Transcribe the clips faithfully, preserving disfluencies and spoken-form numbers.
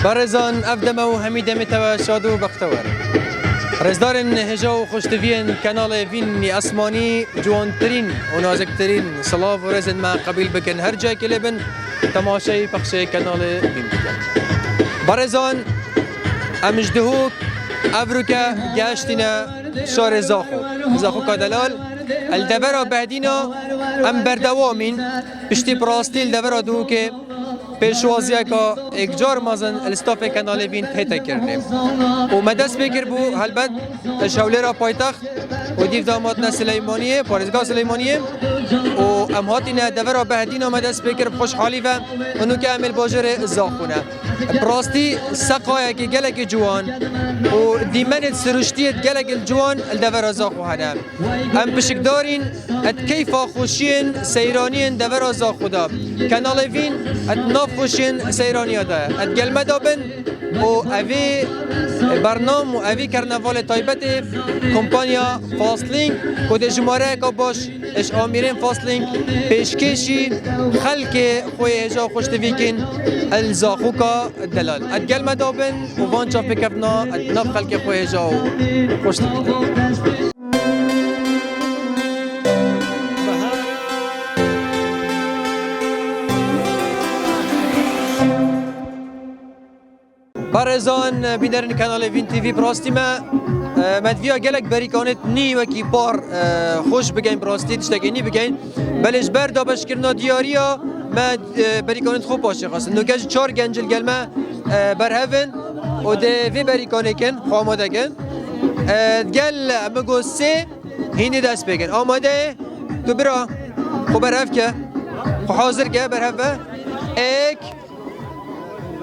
Berêzan, ev deme û hemî demê te we şad û bextewer. Rêzdarên hêja û xweştiviyên Kenalê Vînî Esmanî, ciwantirîn û naziktirîn silav û rêzên me qebîl bikin, her cihekê lê bin, temaşeyî pexşê Kenalê Vîn bikin. Berêzan, em ji Dihok evroke geştîne şarê Zaxo. Zaxoka delal, li devera Behdîna em berdewamîn, piştî bi rastî li devera Dihokê pêşwaziyeka êkcar mezin li stafê Kenalê Vîn tête kirinê. Û me dest pê kiribû, helbet, ji Hewlêra paytext û dîv de em hatine Sileymaniyê, parêzgeha Sileymaniyê. Û em hatine devera Behdîna me dest pê kir bi xweşhalî ve. Û nûke em ê li bajêrê Zaxo ne. Bi rastî seqayekî gelekî ciwan û dîmenê siruştiyê gelekî ciwan li devera Zaxo hene. Em pişikdarîn, et keyfa xweşiyên seyraniyên devera Zaxo de. Kenalê Vîn et nav xweşiyên seyraniya de. Et gel me de bin û evê bernam û evî kernevalê taybetê kompanya Fastlink ku dê jimareyeka baş ji amîrên Fastlink pêşkêşî xelkê xwe yê hêja û xweştivî kin el Zaxoka delal. Et gel me de bin û van çavpêkevna et nav xelkê xwe hêja û xweştivî. Berêzan, bînerên Kenalê Vîn T V, bi rastî me, e, me diviya gelek berîkanêt nî wekî par, e, xweş bigeyn, bi rastî tiştekê nî bigeyn. Belê ji ber dabeşkirina diyariya me, e, berîkanêt xwe paşê xwestin. Nûke jî çar genc li gel me, e, berhev in û dê vê berîkanê kin, xwe amade kin. E, gel min got sê, hînî dest pê kin. Amade ye? Tu bira, xwe berhev ke. Xwe hazir ke, berhev be. Êk.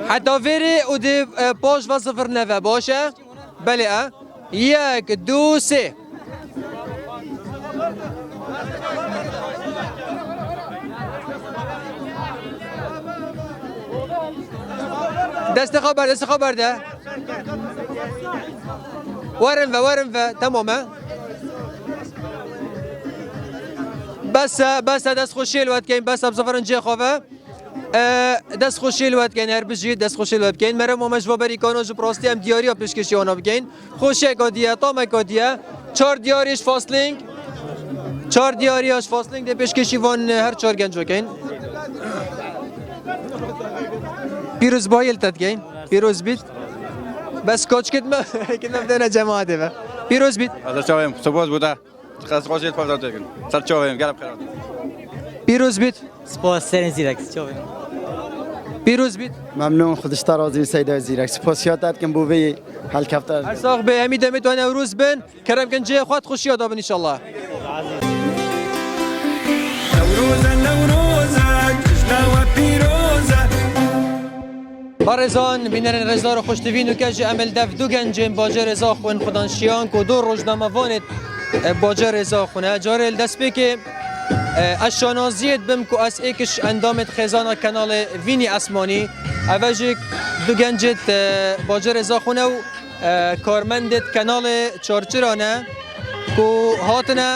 Heta vêrê û dê, e, paş ve sifir neve, baş e? Belê e. Yek, du, sê. Destê xwe berde, destê xwe berde. Werin ve, werin ve. Temam e. Bes e, bes e, dest xweşiyê li we dikeyn, bes e, bi zivirin cihê xwe ve. E, dest xweşiyê li we dikeyn, her bijî, dest xweşiyê li we dikeyn. Merem, me ji va berîkana jî bi rastî em diyariya pêşkêşî wana bikeyn. Xweşiyeka diye, tameka diye. Çar diyarî ji Fastlink. Çar diyariya ji Fastlink dê pêşkêşî van, e, her çar genco keyn. Pîrozbahiyê li te dikeyn. Pîroz bît. Bes koçkit me, kit me bidene cemaatê ve. Pîroz bît. Ez çavêm, spas bû te. Xes xweşê li pevda tekin. Ser çavêm, gelek xeyrat. Pîroz bît. Spas serên zîrek, çavêm. Pîroz bît. Memnûn, Xwedişta razî, Seyda Zîrek. Spasiya te dikim bo vê helkefta. Her sax be, hemî demê tu Newroz bin. Kerem kin cihê xwe, xweşiya da bin înşallah. Newroze, Newroze, cejna we pîroze. Berêzan, bînerên rêzdar û xweştivî, nûke jî em li dev du gencên bajêrê Zaxo in xudan şiyan ku du rojnamevanê, e, bajêrê Zaxo ne. Carê li destpêkê, e, ez şanaziyê dibim ku ez êk ji endamê xêzana Kenalê Vînî Esmanî, ev e jî du gencê, e, bajêrê Zaxo ne û e, karmendê Kenalê Çarçira ne ku hatine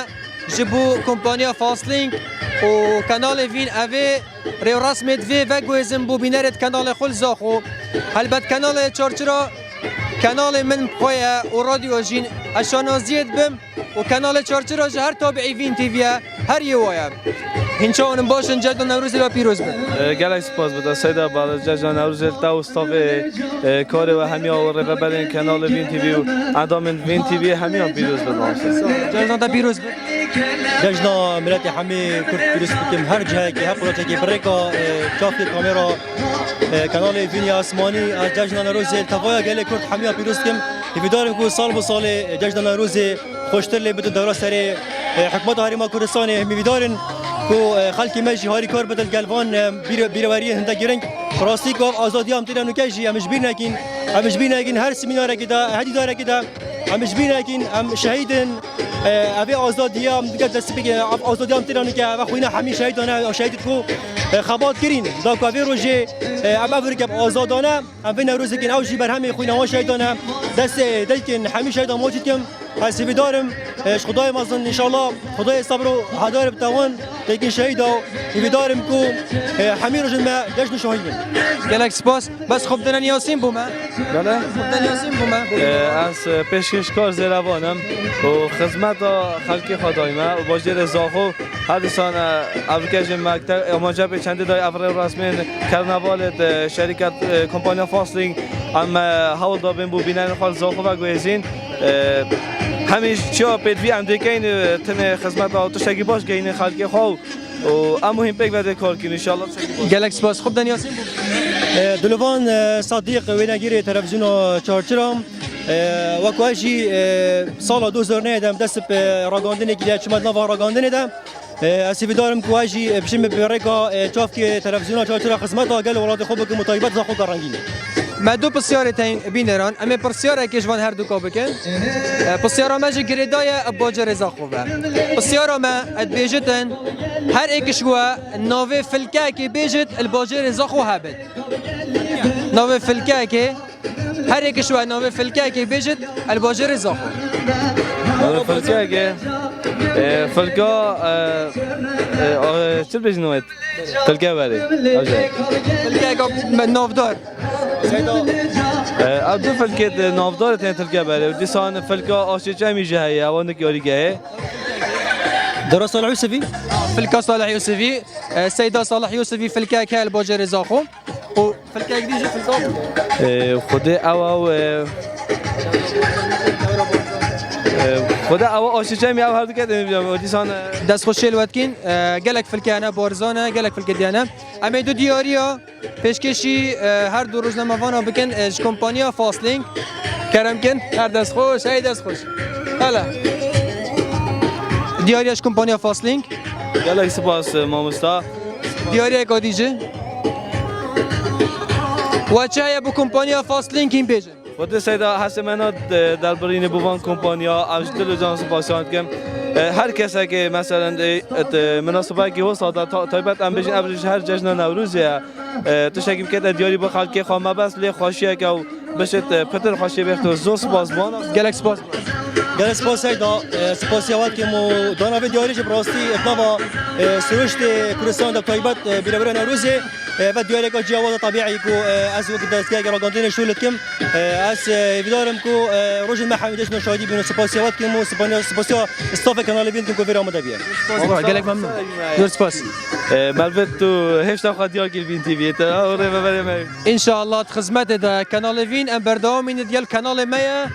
ji bo kompaniya Fastlink û Kenalê Vîn evê rêwresmê divê veguhêzin bo bînerê Kenalê xwe li Zaxo. Helbet Kenalê Çarçira Kenalê min bi xwe ye û radyo jîn. Ez şanaziyê dibim û Kenalê Çarçira ji her tabiî Vîn T V ye, her yê wa ye. Hîn çawan in, baş in, cejna Newrozê we pîroz be. E, gelek spas bi te Seyda Bal, cejna Newrozê li te û stafê, e, karê we hemiya û rêveberên Kenalê Vîn T V û endamên Vîn T V hemiyan pîroz be. Cejna te pîroz be. Cejna miletê hemî Kurd pîroz bikim, her cihekê, her quretekê bi rêka, e, çavkê kamera, e, Kenalê Vînî Esmanî, ez cejna Newrozê li tevaya gelê Kurd hemiya pîroz dikim. Hêvîdar im ku sal bi salê, e, cejna Newrozê xweştir lê bidin dewra serê, e, hikûmeta Herêma Kurdistanê. Em hêvîdar in ku, e, xelkê me jî harîkar bidin gel van, e, bîre-, bîreweriyên hindek giring. Rastî ku ev azadiya em tê de nûke jî em ji bîr nekîn. Em ji bîr nekîn her semînarekê de, her dîdarekê de em ji bîr nekîn. Em şehîd in. E, ev ê azadiya em dike destpêkê, ev azadiya em tê de nûke, ev xwîna hemî şehîdan e, şehîd ku, e, xebat kirîn. Da ku ev ê rojê, e, em ev rike azadane. Em vê Newrozê kin, ew jî berhemê xwîna wan şehîdan e. Destê dilkin hemî şehîdan mocî dikim. Ez hêvîdar im, e, ji Xwedayê mezin, înşallah Xwedayê sebr û hedarê bide wan. Têkî şehîda û hîvîdar im ku, e, hemî rojên me cejn û şahî bin. Gelek spas. Bes xwe bidine Yasîn bû me. Bele. Xwe bidine Yasîn bû me. E, ez, e, pêşkêşkar Zêrevan im û xizmeta xelkê xwe dayme û bajêrê Zaxo her dîsan, e, evrikê ji mekte-, amancê pê çendê dayê ev rêwresmên kernevalê di şerîket, e, kompanya Fastlink em, e, hewl dabin bû bînerên xwe li Zaxo veguhêzîn. E, hemî çiya pêdivî em dêkeyn, e, tenê xizmeta û tiştekî baş gehînin xelkê xwe û, û em muhîm pêk ve dê kar kin, înşallah tiştekî baş. Gelek spas. Xub Denyasîn bû. E, Dilovan, e, Sadiq, wênegîrê televîzyona Çarçira. E, wek we jî, e, sala du hezar neh de em dest bi ragandinekî de çime di nava ragandinê de. E, ez hêvîdar im ku ez jî, e, bişim bi rêka, e, çavkê televîzyona Çarçira xizmeta gel û welatê xwe bikim û taybet Zaxo ke rengîn. Me du pisyarê tên bîneran. Em ê pirsyareke ji van her duka bikin. E, pisyara me ji girêdaye bi bacêrê Zaxo ve. Pisyara me, ez dibêjitin, her êk ji we navê filkekê bêjit li bacêrê Zaxo hebit. Navê filkekê, her êk ji we navê filkekê bêjit li bacêrê Zaxo. Navê filkekê, e, filka, e, e, e, çi dibêjin wê? Filke berê. Filkeka navdar. E, ev du filkê di navdar tên tilke berê. Dîsan filka Aşê Çemî jî heye, ewa nik yarîgehê. Dora Salih Yusufî. Filka Salih Yusufî, e, Seyda Salih Yusufî filkek heye li bacêrê Zaxo. Û filkek dî jî filka. E, Xwedê ew ew, e, e, Xwedê ew Aşê Çemî ew her du ketên bîne. Dîsan, e, dest xweşê li we dikîn. E, gelek filke hene, barizan e, gelek filke diyane. Em ê du diyariya pêşkêşî, e, her du rojnamevana bikin, e, ji kompaniya Fastlink. Kerem kin, her dest xweş, hey dest xweş. Hele. Diyariya ji kompaniya Fastlink. Gelek spas, e, mamosta. Diyariyeka dî jî. We çi heye bi kompaniya Fastlink hîn bêjin? Xwedê Seyda hesê me na de-, derbirînê bi van kompanya, ez ji dil û can spasiyan dikim. E, her kesekê, meselen, e, et, e, minasebekî wisa de ta-, taybet em bêjin, ev ji her cejna Newrozê ye. E, tiştekî bikete diyarî bi xelkê xwe mebes lê xweşiyeke û bişit, e, pitir xweşiyê bêxto. Zor spas bi wan. Gelek spas. Gelek spas Seyda, e, spasiya we dikim û dana vê diyarî jî bi rastî di nava, e, siruştê Kurdistanê de bi taybet, e, bîreverê Newrozê. E, ve diyareka cihawaz e, tabiî ku, e, ez wek destgeheke ragandinê şûl dikim. E, ez, e, hêvîdar im ku, e, rojên me hemî cejna şahidî bînin. Spasiya we dikim û spasiya, spasiya stafê Kanalê Vîn dikim ku vêra me de biye. Baba, gelek memnun. Zor spas. E, Melvin, tu hêşta xwe diyar kir Vîn T V'yê, te, o rêveberê me. Înşallah di xizmetê de Kanalê Vîn em berdewam in, digel kanalê me ye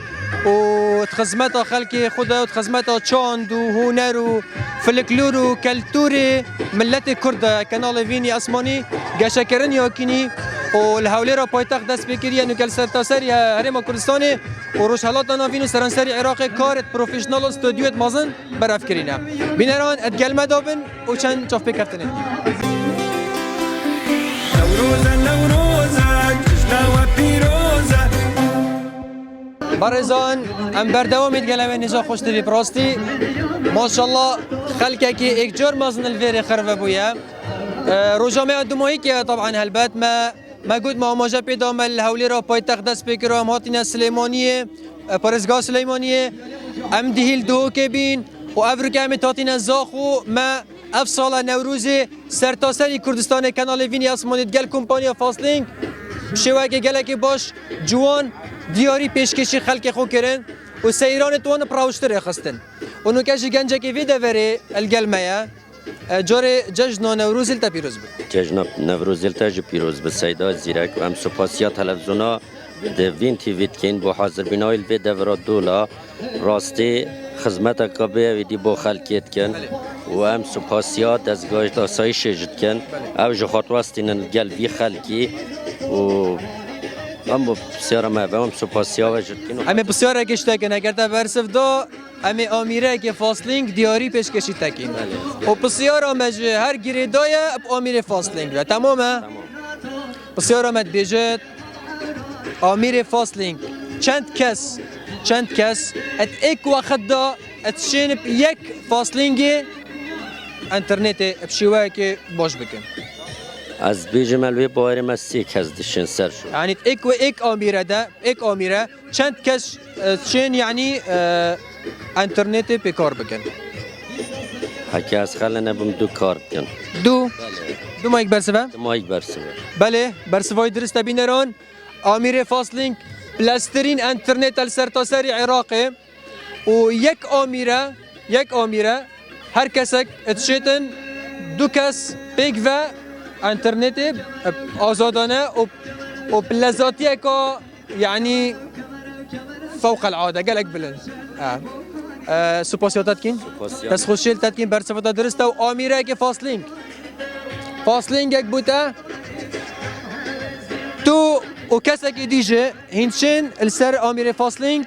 û di xizmeta xelkê xwe de û di xizmeta çand û huner û Filiklor û keltûrê miletê Kurd de Kanalê Vînî Esmanî geşekirin yakînî û li Hewlêra paytext dest pê kiriye, nûke li sertaserî Herêma Kurdistanê û Rojhelata Navîn û seranserî Iraqê karê profesyonel û studyoyê mezin berev kirîne. Bîneran, ez gel me de bin û çend çavpêkeftinê. Newroz e, Newroz e, cejna we pîroz e. Barêzan, em berdewamî digel em ê nêza xweş dibî bi rastî. Maşallah, xelkekî êkcar mezin li vêrê xerve bûye. E, roja me ya dumahîkê ye, taban helbet me, me got me amaje pê da me li Hewlêra paytext dest pê kiro, em hatine Silêmaniyê, e, parêzgeha Silêmaniyê. Em dihî li Duhokê bîn û ev rike em ê hatine Zaxo me. Ev sala Newrozê sertaserî Kurdistanê Kanalê Vînî Esmanî digel kompanya Fastlink bi şêweyekê gelekê baş, ciwan, diyarî pêşkêşî xelkê xwe kirin û seyranê wan bi rewştirê xistin. Û nûke jî gencekê vê deverê li gel me ye. E, carê cejna Newrozê li te pîroz be. Cejna Newrozê li te jî pîroz be Seyda Zîrek û em supasiya televîzyona di Vîn T V dikin bo hazirbînayî li vê devra dola. Rastî xizmeteka bêwîdî bo xelkê dikin û em supasiya dezgehê asayîşê jî dikin. Ew ji xwe diwestînin li gel vî xelkî û em bo pisyara me ve em supasiya we jî dikin. Em ê pisyareke ji te kin, eger te bersiv da, em ê amîrekê Fastlink diyarî pêşkêşî te kîn. Belê. Û pisyara me ji her girêdaye bi amîrê Fastlink ve. Temam e? Temam. Pisyara me dibêjit, Amîrê Fastlink, çend kes, çend kes, et êk wext da, et şên bi yek Fastlingê înternetê bi şêweyekê baş bikin? Ez dibêjim, el wê bawerê me sê kes dişên ser şû. Yanî êk we êk amîre de, êk amîre, çend kes, e, şên, yanî, e, înternetê pê kar bikin? Heke ez xele nebim, du kar dikin. Du? Belê. Du mayîk bersive? Du mayîk bersive. Belê, bersivayî dirist e bîneran. Amîrê Fastlink, pilastirîn enternete li sertaserî Iraqê û yek amîre, yek amîre, her kesek dişêtin du kes pêk ve enternetê azadane û, û pilezatiyeka, yanî, fewqelade, gelek bilind. E, e, supasiya te dikîn. Supasiya. Destxweşiyê li te dikîn, bersiva te dirist e û amîrekê Fastlink. Fastlingek bû te. Tu û kesekî dî jî hîn çin li ser amîrê Fastlink,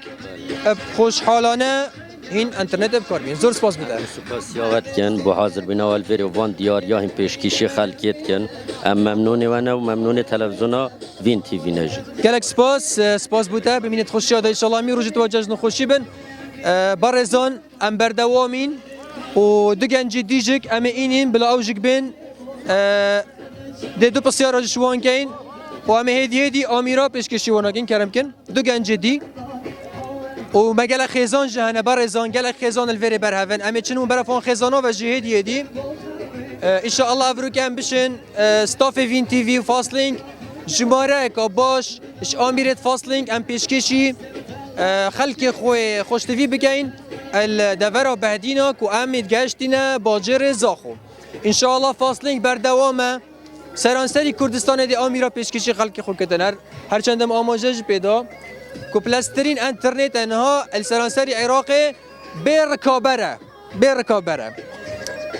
e, xweşhalane hîn enternetê bi kar bîn. Zor spas bû te. Supasiya we dikin bo hazirbûna we li vêrê û van diyariya hîn pêşkêşî xelkê dikin. Em memnûnê we ne û memnûnê televîzyona Vîn T V ne jî. Gelek spas, e, spas bû te. Bimînit xweşiya de, înşallah hemî rojê tu cejn û xweşî bin. E, berêzan, em berdewamîn û du gencî dî jik em ê înîn bila ew jik bên, e, dê du pisyara ji wan keyn û em ê hêdî hêdî amîra pêşkêşî wan nakin, kerem kin. Du gencê dî û me gelek xêzan jî hene, berêzan, gelek xêzan li vêrê berhev in. Em ê çin û beref wan xêzana ve jî hêdî hêdî. E, înşallah evroke em bişin, e, stafê Vîn T V û Fastlink jimareyeka baş ji amîrêt Fastlink em pêşkêşî, e, xelkê xwe xweştivî bikeyn. El devera Behdîna ku em ê digeştîne bacêrê Zaxo. Înşallah Fastlink berdewam e. Seranserî Kurdistanê dê amîra pêşkêşî xelkê xwe kitin. Her, her çend em amaje jî pê da ku pilastirîn enternetê niha li seranserî Iraqê bê rikaber e. Bê rikaber e.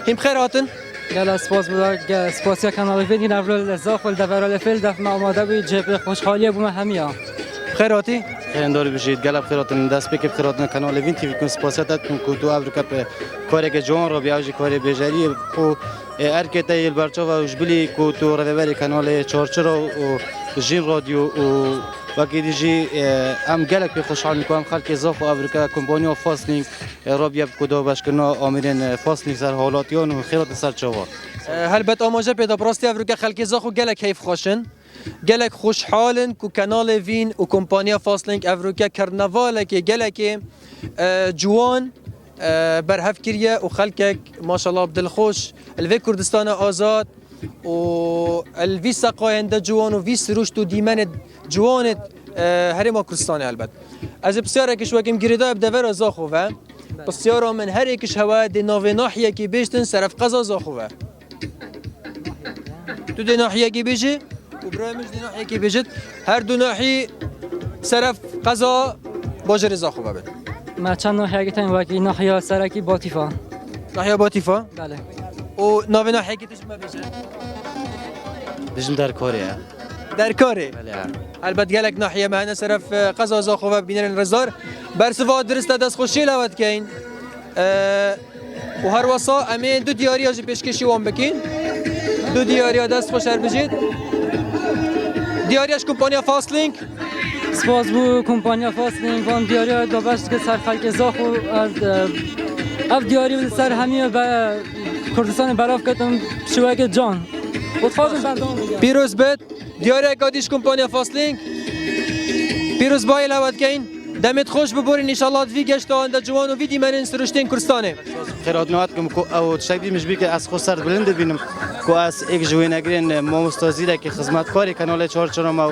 Hîn bi xêr hatin. Gela spas bû, ge-, spasiya kanalê Vîn, hîn evro li Zaxo li devera li fêl def me amade bû, cihê xweşxaliyê bû me hemiya. Bi xêr hatî. Xêrendorî bijît, gela bi xêr hatin. Destpêkê bi xêr hatin kanalê Vîn T V dikim, spasiya te dikim ku tu evroke bi kareke ciwan rabî, ew jî karê bêjeriyê ku, e, erkê te yê li ber çav e û ji bilî ku tu rêveberê kanalê Çarçira û Jîn Radyo û wekî dî jî, e, em gelek pê xweşhal in ku em xelkê Zaxo evroke kompaniya Fastlink, e, rabiye bi ku dabeşkirina amîrên, e, Fastlink ser halatiyan û xêr hatin ser çava. E, helbet amaje pê de, bi rastî evroke xelkê Zaxo gelek heyf xweş in. Gelek xweşhal in ku kanalê Vîn û kompaniya Fastlink evroke kernevalekê gelekê, e, ciwan, e, berhev kiriye û xelkek maşallah bi dilxweş li vê Kurdistana azad û li vî seqayên de ciwan û vî siruşt û dîmenê ciwanê, e, Herêma Kurdistanê helbet. Ez ê pisyarek ji wekî min girêdayê bi devera Zaxo ve. Pisyara min her êk ji hewe dê navê nahiyekî bêjtin seref qeza Zaxo ve. Tu dê nahiyekî bêjî û birayê min jî dê nahiyekî bêjit. Her du nahî seref qeza bajêrê Zaxo ve bin. Me çend nahiyekî tên, wekî nahiya serekî Batîfa. Nahiya Batîfa? Belê. Û navê nahiyekî tu ji me bêje. Dijim Derkorê ye. Derkorê? Belê. Helbet gelek nahiye me hene seref, e, qeza Zaxo ve bînerên rêzdar. Bersiva dirist e, destxweşiyê li we dikeyn. E, û her wesa em ê du diyariya jî pêşkêşî wan bikîn. Du diyariya, dest xweş, her bijît. Diyariya ji kompaniya Fastlink. Spas bû kompaniya Fastlink, van diyariya dabeş dike ser xelkê Zaxo. Ez, e, ev diyarî li ser hemî be-, Kurdistanê belav ketin şiweke can. Û dixwazim berdewam bike. Pîroz bit. Diyariyeka dî ji kompaniya Fastlink. Pîrozbayê li hewe dikeyn. Demêt xweş biborîn, înşallah di vî geşta wenda ciwan û vî dîmenên siruştên Kurdistanê. Xêrhatina dikim ku ew tiştek dî min ji bîr kir, ez xwe serbilind dibînim ku ez êk ji wênegirên mamosta zîrekê xizmetkarê kanalê Çarçira me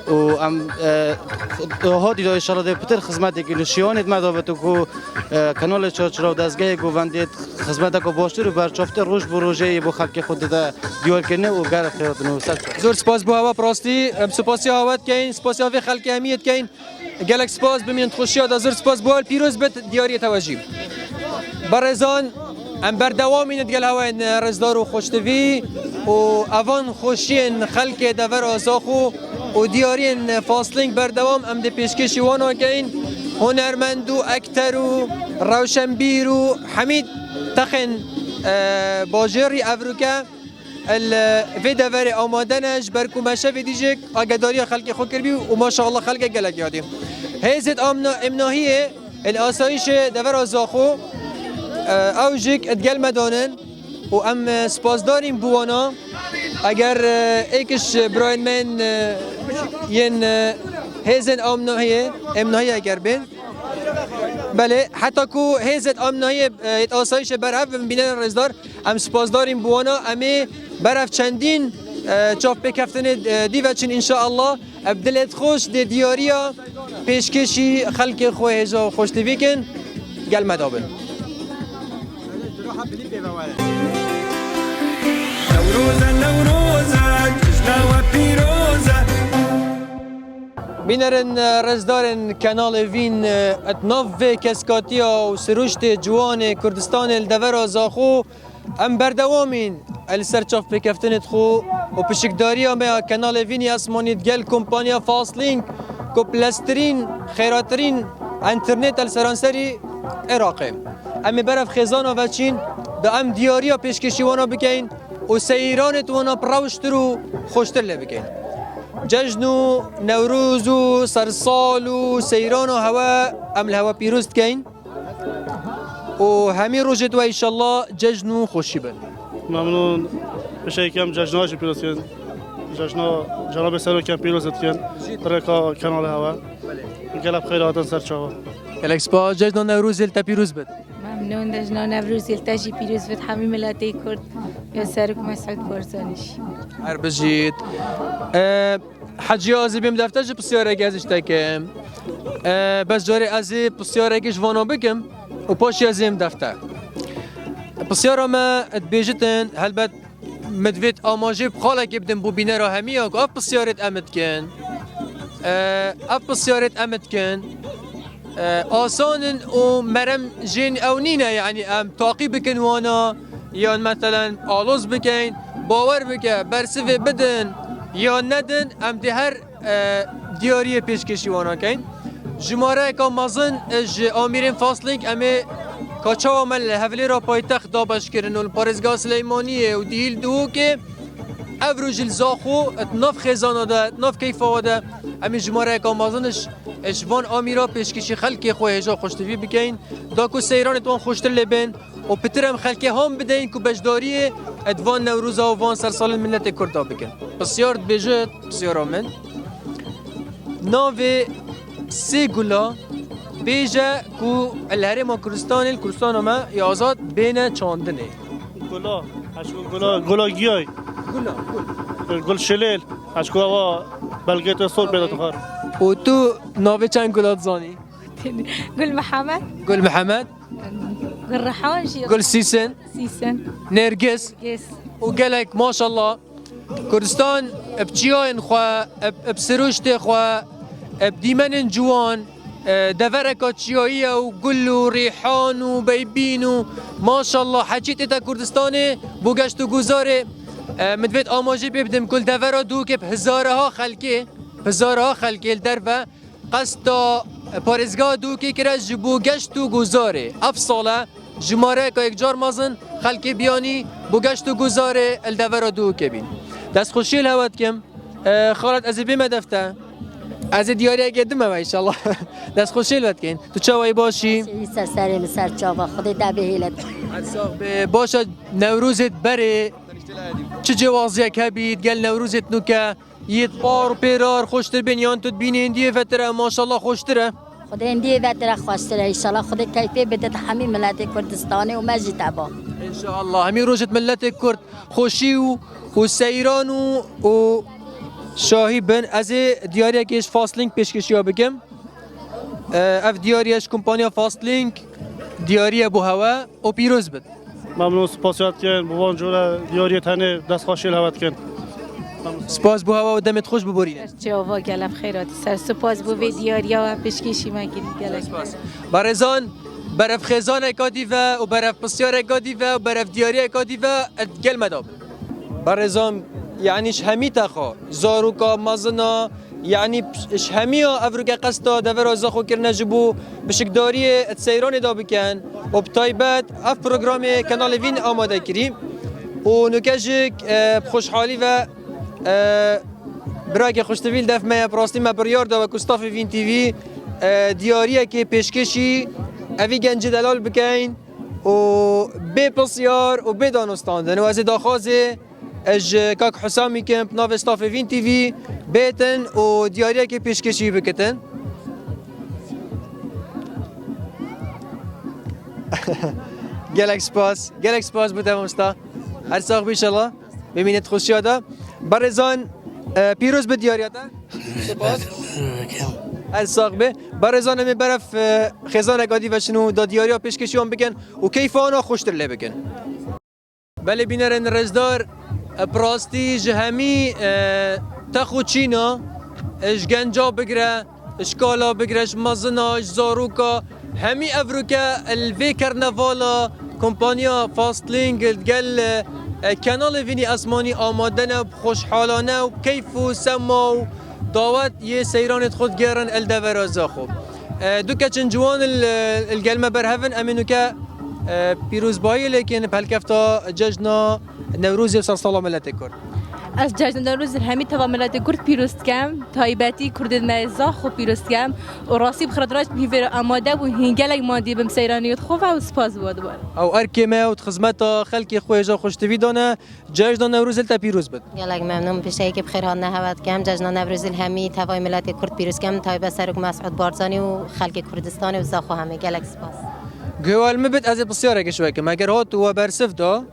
û em, e, hatî da înşallah dê pitir xizmetê kirin. Şiyanê me davêt ku, e, kanalê Çarçira û dezgehê govendê xizmeteke baştir û berçavtir roj bi rojê yê bo xelkê xwe dide diyarkirinê û gelek xêrhatin û ser çav. Zor spas bo hewa, bi rastî em spasiya hewa dikeyn, spasiya vê xelkê hemiyê dikeyn. Gelek spas, bimînin xweşiya de, zor spas bo hewa, pîroz bit diyariyê te we jî. Berêzan, em berdewamîn digel hewa yên rêzdar û xweştivî û evan xweşiyên xelkê devera Zaxo û diyariyên Fastlink berdewam em dê pêşkêşî wan akeyn. Hunermend û ekter û rewşenbîr û hemî texên, e, bajêrî evroke el vê deverê amade ne, ji ber ku me şevê dî jî agedariya xelkê xwe kiribî û maşallah xelkê gelek yadî. Hêzêt amna-, emnahiyê El asayîşê devera Zaxo, e, ew jî digel me danin û em, e, spasdarîn bi wana. Eger, e, êk ji birayên me yên, e, yên, e, hêzên amnahiyê, emnahiyê eger bên, Belê, heta ku hêzet amnayê, e, yêt asayişê berhev bin bînerên rêzdar, em spasdarîn bi wana, em ê berev çendîn, e, çavpêkeftinê, e, dî veçin înşeallah. Em dilê xweş dê diyariya pêşkêşî xelkê xwe hêja û xweştevî kin, gel me da bin. Newroz e, Newroz e, cejna we pîroz e. Bînerên, e, rêzdarên Kenalê Vîn, e, di nav vê keskatiya û siruştê ciwanê Kurdistanê li devera Zaxo em berdewam în li ser çavpêkeftinê xwe û pişikdariya me ya Kenalê Vînê Esmanî digel kompanya Fastlink ku bileztirîn, xêratirîn înternet e li seranserî Iraqê. Em ê berev xêzana veçîn, da em diyariya pêşkêşî wana bikeyn û seyranê wana bi rewştir û xweştir lê bikeyn. Cejn û Newroz û sersal û seyrana hewe em li hewe pîroz dikeyn û hemî rojê we înşallah cejn û xweşî bin. Memnûn. Pişekî em cejna jî pîroz dikin. Cejna cenabê serokê em pîroz dikin. Bi rêka kenalê hewe. Gelek bi xêr hatin ser çava. Gelek spas. Cejna Newrozê li te pîroz bit. Memnûn, cejna Newrozê li te jî pîroz bit, hemî miletê Kurd, ya Serok Mesûd Barzanî jî. Her bijît. E, Hecî, ez ê bêm defte ji pisyarek ez ji te kim. E, bes carê ez ê pisyarek ji vana bikim û paşê ez êm defte. Pisyara me dibêjitin, helbet min divêt amajê bi xalekê bidim bo bînera hemiya ku ev pisyarêt em dikin. E, ev pisyarêt em dikin. E, asan in û merem jên ew nîne, yanî em taqî bikin wana, yan meselen aloz bikeyn, bawer bike, bersivê bidin, yan nedin, em dê her, e, diyariyê pêşkêşî wana keyn. Jimareyeka mezin, e, ji amîrên Fastlink em ê ka çawa me li Hevlêra paytext dabeş kirin û li parêzgeha Sileymaniyê û dihî li Duhokê, ev roj li Zaxo, di nav xêzana de, di nav keyfa we de, em ê jimareyeka mezin ji ji van amîra pêşkêşî xelkê xwe hêja xweştivî bikeyn, da ku seyranê wan xweştir lê bên û pitir em xelkê ham bideyn ku beşdariyê di van Newroza û van sersalên miletê Kurd de bikin. Pisyar dibêje, pisyara min. Navê sê gula bêje ku li Herêma Kurdistanê, li Kurdistana me ya azad bêne çandinê. Gula, eşko gula, gula giyay. Gula, gul. Gul şilêl, eşko ava belgê te sor pêda dixwar. Û tu navê çend gula dizanî? Gul Mihemed. Gul Mihemed. Gul Rehan jî. Gul Sîsen. Sîsen. Nergis. Nergis. Û gelek, maşallah. Kurdistan bi çiyayên xwe, bi, bi siruştê xwe, bi dîmenên ciwan, e, devereka çiyayî ye û gul û rîhan û beybîn û maşallah heçî tête Kurdistanê bo geşt û guzarê, e, min divêt amajê pê bidim ku li devera Duhokê bi hizareha xelkê, bi hizareha xelkê li derve qesta parêzgeha Duhokê kire ji bo geşt û guzarê. Ev sal e jimareyeka yekcar mezin xelkê biyanî bo geşt û guzarê li devera Duhokê bîn. Destxweşiyê li hewe dikim. E, xalet, ez ê bême defte. Ez ê diyariyekê dime we înşallah. Destxweşiyê li we dikeyn. Tu çawa yî, baş î? Seyî ser serê min ser çava. Xwedê te bihêlet. Her sax be. Baş e, Newrozê berê çi cêwaziyek hebî, gel Newrozê nûke, yêt par û pêrar xweştir bên yan tu dibînî hindiyê vetir e, maşallah xweştir e. Xwedê hindiyê vetir e xweştir e, înşallah Xwedê keyfê bide di hemî miletê Kurdistanê û me jî teba. Înşallah. Hemî rojêt miletê Kurd xweşî û, û seyran û, û şahî bin. Ez ê diyariyekê ji Fastlink pêşkêşiya bikim. E, ev diyariye ji kompanya Fastlink diyariye bo hewe û pîroz bit. Memnûn, spasiya dikin, bi van cûre diyariyê tenê destxweşiyê li hewe dikin. Spas bo hewe û demê xweş biborîne. Çava gelek xêr hatî ser. Spas bo vê diyariya we pêşkêşî me kirî gelek. Spas. Berêzan, berevxêzaneka dî ve û berevpisyareka dî ve û berevdiyariyeka dî ve di gel me de bin. Berêzan, yanî ji hemî texa, zaroka, mezina, yanî ji hemiya evroke qesta devera Zaxo kirine ji bo pişikdariyê di seyranê de bikin û bi taybet ev programê Kenalê Vîn amade kirî û nuke jî, e, bi xweşhalî ve, e, birakê xweştivî li def me ye, bi rastî me biryar da wekû stafê Vîn T V, e, diyariyekê pêşkêşî evî gencî delal bikeyn û bê pisyar û bê danûstandin. Û ez ê daxwazê ji kak Husamî kim, bi navê stafê Vîn T V bêtin û diyariyekê pêşkêşî bikitin. Gelek spas. Gelek spas bo te mamosta. Her sax bî inşallah. Bimîne di xweşiya de. Berêzan, e, pîroz bi diyariya te. Spas. Her sax bî. Berêzan em ê berev, e, xêzanek adî veşin û da diyariya pêşkêşiyan bikin û keyfa wana xweştir lê bikin. Belê bînerên rêzdar, e, bi rastî ji hemî, e, tex û çîna, e, ji genca bigire, ji kala bigire, ji mezina, ji zaroka, hemî evroke li vê kernevala kompanya Fastlink gel, e, kenalê Vînî Esmanî amade ne, bi xweşhalane û bi keyf û sema û dawet yê seyranê xwe digerin el devera Zaxo. E, du keçin ciwan il, il gel me berhevin, em ê nuke, e, pîrozbahiyê lêkin bi helkefta cejna Newrozê û sersala miletê Kurd. Ez cejna Newrozê hemî teva miletê Kurd pîroz dikem, taybetî Kurdên me Zaxo pîroz dikem û rastî bi xeradina hîn vêre amade bû, hîn gelek mandî bim seyraniyê xwe ve û spas bi we dibarim. Ew erkê me û di xizmeta xelkê xwe hêja xweştivî dane. Cejna Newrozê li te pîroz bit. Gelek memnûn, pişteyekê bi xêr hatine hewe dikem. Cejna Newrozê li hemî tevayê miletê Kurd pîroz kem, taybet Serok Mesûd Barzanî û xelkê Kurdistanê û Zaxo hemê. Gelek spas. Guhewal min bit, ez ê pisyareke ji we kim. Eger hat û we bersiv da,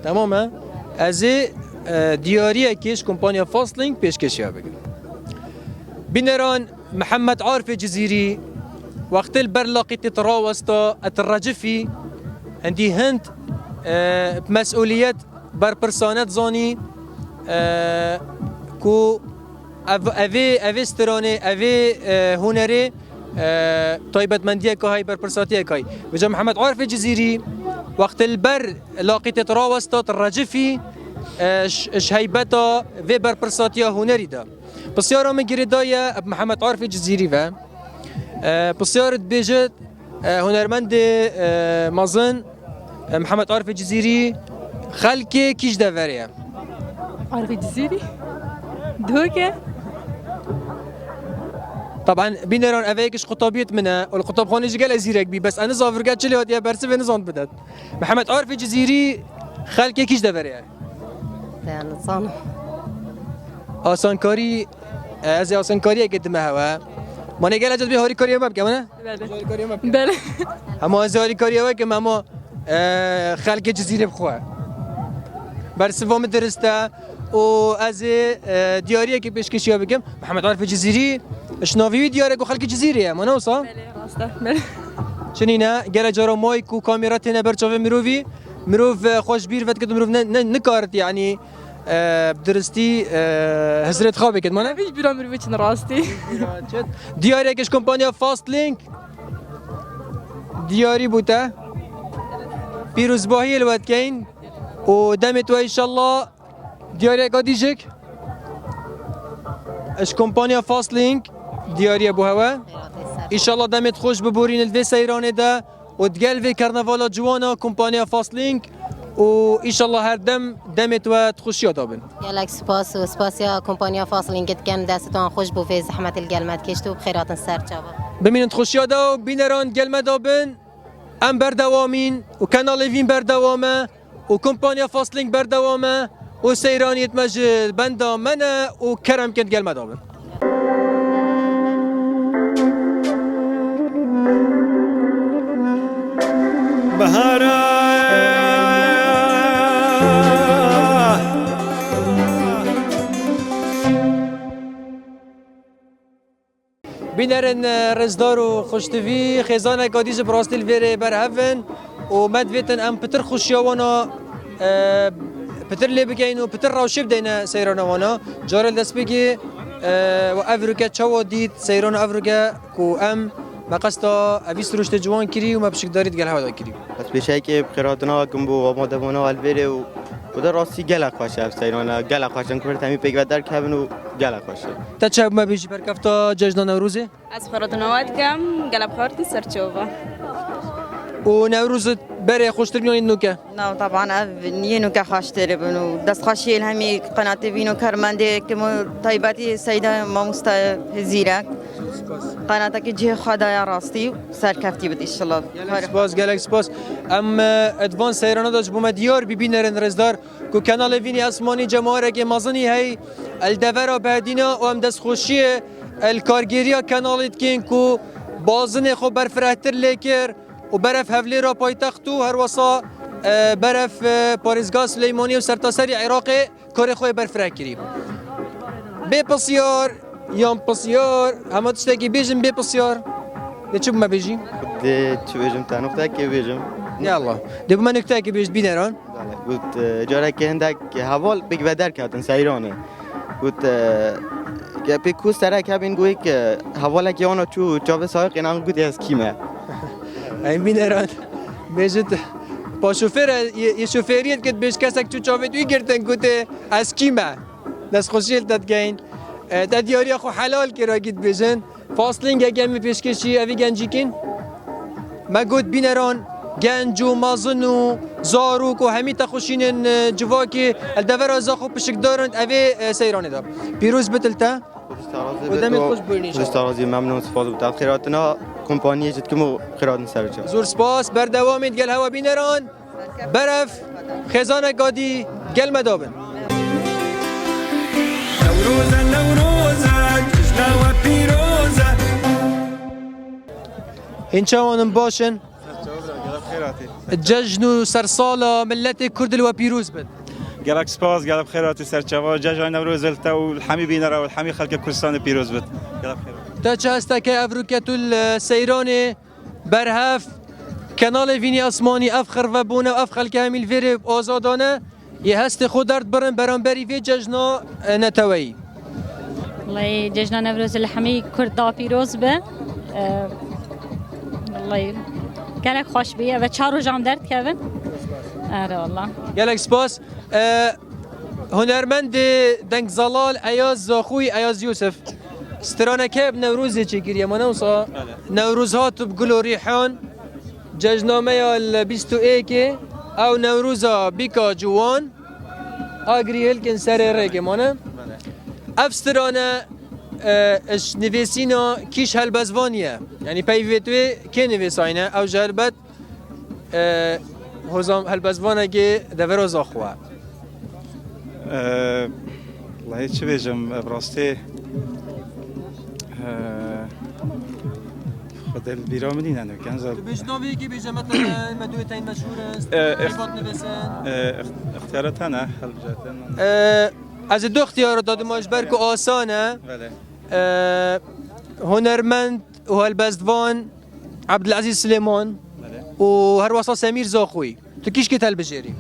temam e, ez ê, e, diyariyekê ji kompanya Fastlink pêşkêşiya bikim. Bîneran Mihemed Arifê Cizîrî, wextê li ber laqîtê te rawesta, e, te recifî, hindî hind, e, bi mesûliyet berpirsane dizanî, e, ku ev, evê, evê stranê, evê, e, hunerê, e, taybetmendiyek hay, berpirsatiyek hay. Vêca Mihemed Arifê Cizîrî, wextê li ber laqîtê te rawesta, te recifî, e, ji, ji heybeta vê berpirsatiya hunerî de. Pisyara min girêdaye bi Mihemed Arifê Cizîrî ve. E, pisyar dibêjit, e, hunermendê, e, mezin, e, Mihemed Arifê Cizîrî xelkê kîj deverê ye? Arifê Cizîrî? Doke? Taban bîneran ev yek ji qutabiyêt min e. Û li qutabxanê jî gelek zîrek bî. Bes ez nizam virge çi lê hatiye bersivê nizam bidet. Mihemed Arifê Cizîrî xelkê kîj deverê ye? Te nizanim. Asankarî, e, ez ê asankariyekê dime hewe. Mane gel ecet bê harîkariyê me bike, mane? Belê. Harîkariyê me bike. Belê. Hema ez ê harîkariyê we kim, hema, e, xelkê Cizîrê bi xwe. Bersiva min dirist e û ez ê, e, diyariyekê pêşkêşiya bikim. Mihemed Arifê Cizîrî, ji navî wî diyar e ku xelkê Cizîrê ye, mane wisa? Belê, rast e. Belê. Çi nîne, gelek cara may ku kamera têne ber çavê mirovî, mirov, e, xwe ji bîr vedikit û mirov ne, ne, nikarit, yanî, e, bi diristî, e, hizrê dixabê ket, mane? Hiç bîra mirovê çin rastî. Diyariyeke ji kompanya Fastlink diyarî bû te. Pîrozbahiyê li we dikeyn û demê tu inşallah. Diyariyeka dî jik ji kompanya Fastlink diyariye bû hewe. Înşallah demê xweş biborînin vê seyranê de û digel vê karnavala ciwana kompanya Fastlink û înşallah her dem demê we di xweşiya de bin. Gelek spas û spasiya kompanya Fastlink dikem, destê wan xweş bo vê zehmetê li gel me dikişt û bi xêr hatin ser çava. Bimînin di xweşiya de û bîneran gel me de bin. Em berdewamîn û kenalê vîn berdewam e. û kompanya Fastlink berdewam e û seyraniyêt me ji benda me ne û kerem kin gel me dabin. Bahara. Bînerên, e, rêzdar û xweştivî, xêzaneka dî jî bi rastî li vêrê berhev in û me divêtin em pitir xweşiya wana, e, pitir lê bikeyn û pitir rewşê bideyne seyrana wana. Carê li destpêkê, e, we ev rûke çawa dît, seyrana ev rûke ku em me qesta evî siruştê ciwan kirî û me pişikdarî digel hewa de kirî. Ez pêşeyekê bi xêratina we kim bo amadebûna we li vêrê û, û de rastî gelek xweş e ev seyrana, gelek xweş in, ku hemî pêk ve derkevin û gelek xweş e. Te çi hebû me bêjî berkefta cejna Newrozê? Ez xwe re dinawa dikim, gelek xwe re ser çava. Û Newroz berê xweştir bû yan nûke? Na, teban ev yê nûke xweştir bûn û destxweşiyê li hemî qenatê vîn û karmendê kim û taybetî Seyda Mamosta Zîrek. Qenatekî cihê xwe daye rastî û serkeftî bit înşallah. Gelek spas, gelek spas. Em, e, di van seyrana de ji bo me diyar bî bînerên rêzdar ku Kenalê Vînî Esmanî cemarekê mezinî hey el devera Bedîna û em destxweşiyê el kargêriya Kenalê dikin ku bazinê xwe berfirehtir lê kir û berev Hevlêra paytext û herwesa, e, berev, e, parêzgeha Silêmaniyê û sertaserî Iraqê karê xwe yê berfireh kirî. Bê pisyar yan pisyar, hema tiştekî bêjin bê pisyar. Dê çi bi me bêjî? Dê çi bêjim, te noktekê bêjim. Ya Allah. Dê bi me noktekê bêjî bîneran. Belê. Got, e, carekê hindek heval pêk ve derketin seyranê. Got, e, ke pêk ku serek hebin, got, e, hevalekî ana çû çavê sayiqê nan, got, ez kî me? Em bîneran. Bêjit, pa şofêr, e, yê, yê şofêriyê dikit, bêj kesek çû çavê wî girtin, got, e, ez kî me? Destxweşiyê li te dikeyin. E, te diyariya xwe helal kir, gît bêjin. Fastlingeke me pêşkêşî evî gencî kin. Me got bîneran genc û mezin û zarok û hemî texweşînên, e, civakê li devera Zaxo pişikdar in evê, e, seyranê de. Pîroz bit li te. Û demê xweş bûyî inşallah. Xwedê razî, memnûn, spas û te xêratina kompaniyê jî dikim û xêratin ser çav. Zor spas, berdewamî digel hewa bîneran. Berev xêzaneka dî gel me dabin. Newroz e, Newroz e, cejna we pîroz e. Hîn çawan in, baş in? Cejn û sersala miletê Kurd li we pîroz bin. Gelek spas, gelek xêratî serçava. Cejna Newrozê li te û li hemî bînera û li hemî xelkê Kurdistanê pîroz bit. Gelek xêratî. Te çi hesteke evroke tu li seyranê berhev, kenalê vînî asmanî, ev xirvebûne, ev xelke hemî li vêrê azadane yê hestê xwe derdbirin beramberî vê cejna, e, neteweyî. Wellahî cejna Newrozê li hemî Kurd da pîroz be. E, wellahî gelek xweş bî. Ev çar rojan derdikevin. Ere wallah. Gelek spas. E, hunermendê dengzalal Eyaz Zaxoyî, Eyaz Yusuf. Straneke bi Newrozê çêkiriye, ma ne wisa? Belê. Newroz hat bi gul û rîhan, cejna me ya li bîst û êkê, ew Newroza bîka ciwan, agirî hilkin serê rêkê, ma ne? Belê. Ev strane, e, ji nivîsîna Kîş Helbezvanî ye. Yanî peyvê tu yê kê nivîsayne? Ew ji helbet E, hozan helbestvanekê devera Zaxo e. E, wellahî çi bêjim, e, bi rastî, e, xwedê li bîra min nîne, ne, kenzel. Tu bêjî navê yekê bêje, mesela, me duyê tên meşhûr in, e, ex-, peyvat nivîsin. E, ex-, extiyara te ne, helbijarte ne. E, ez ê du extiyara dadim ji ber ku asan e. Belê. E, hunermend û helbestvan Abdulaziz Silêman Belê. û herwesa Semîr Zaxoyî. Tu kîşkê te hilbijêrî?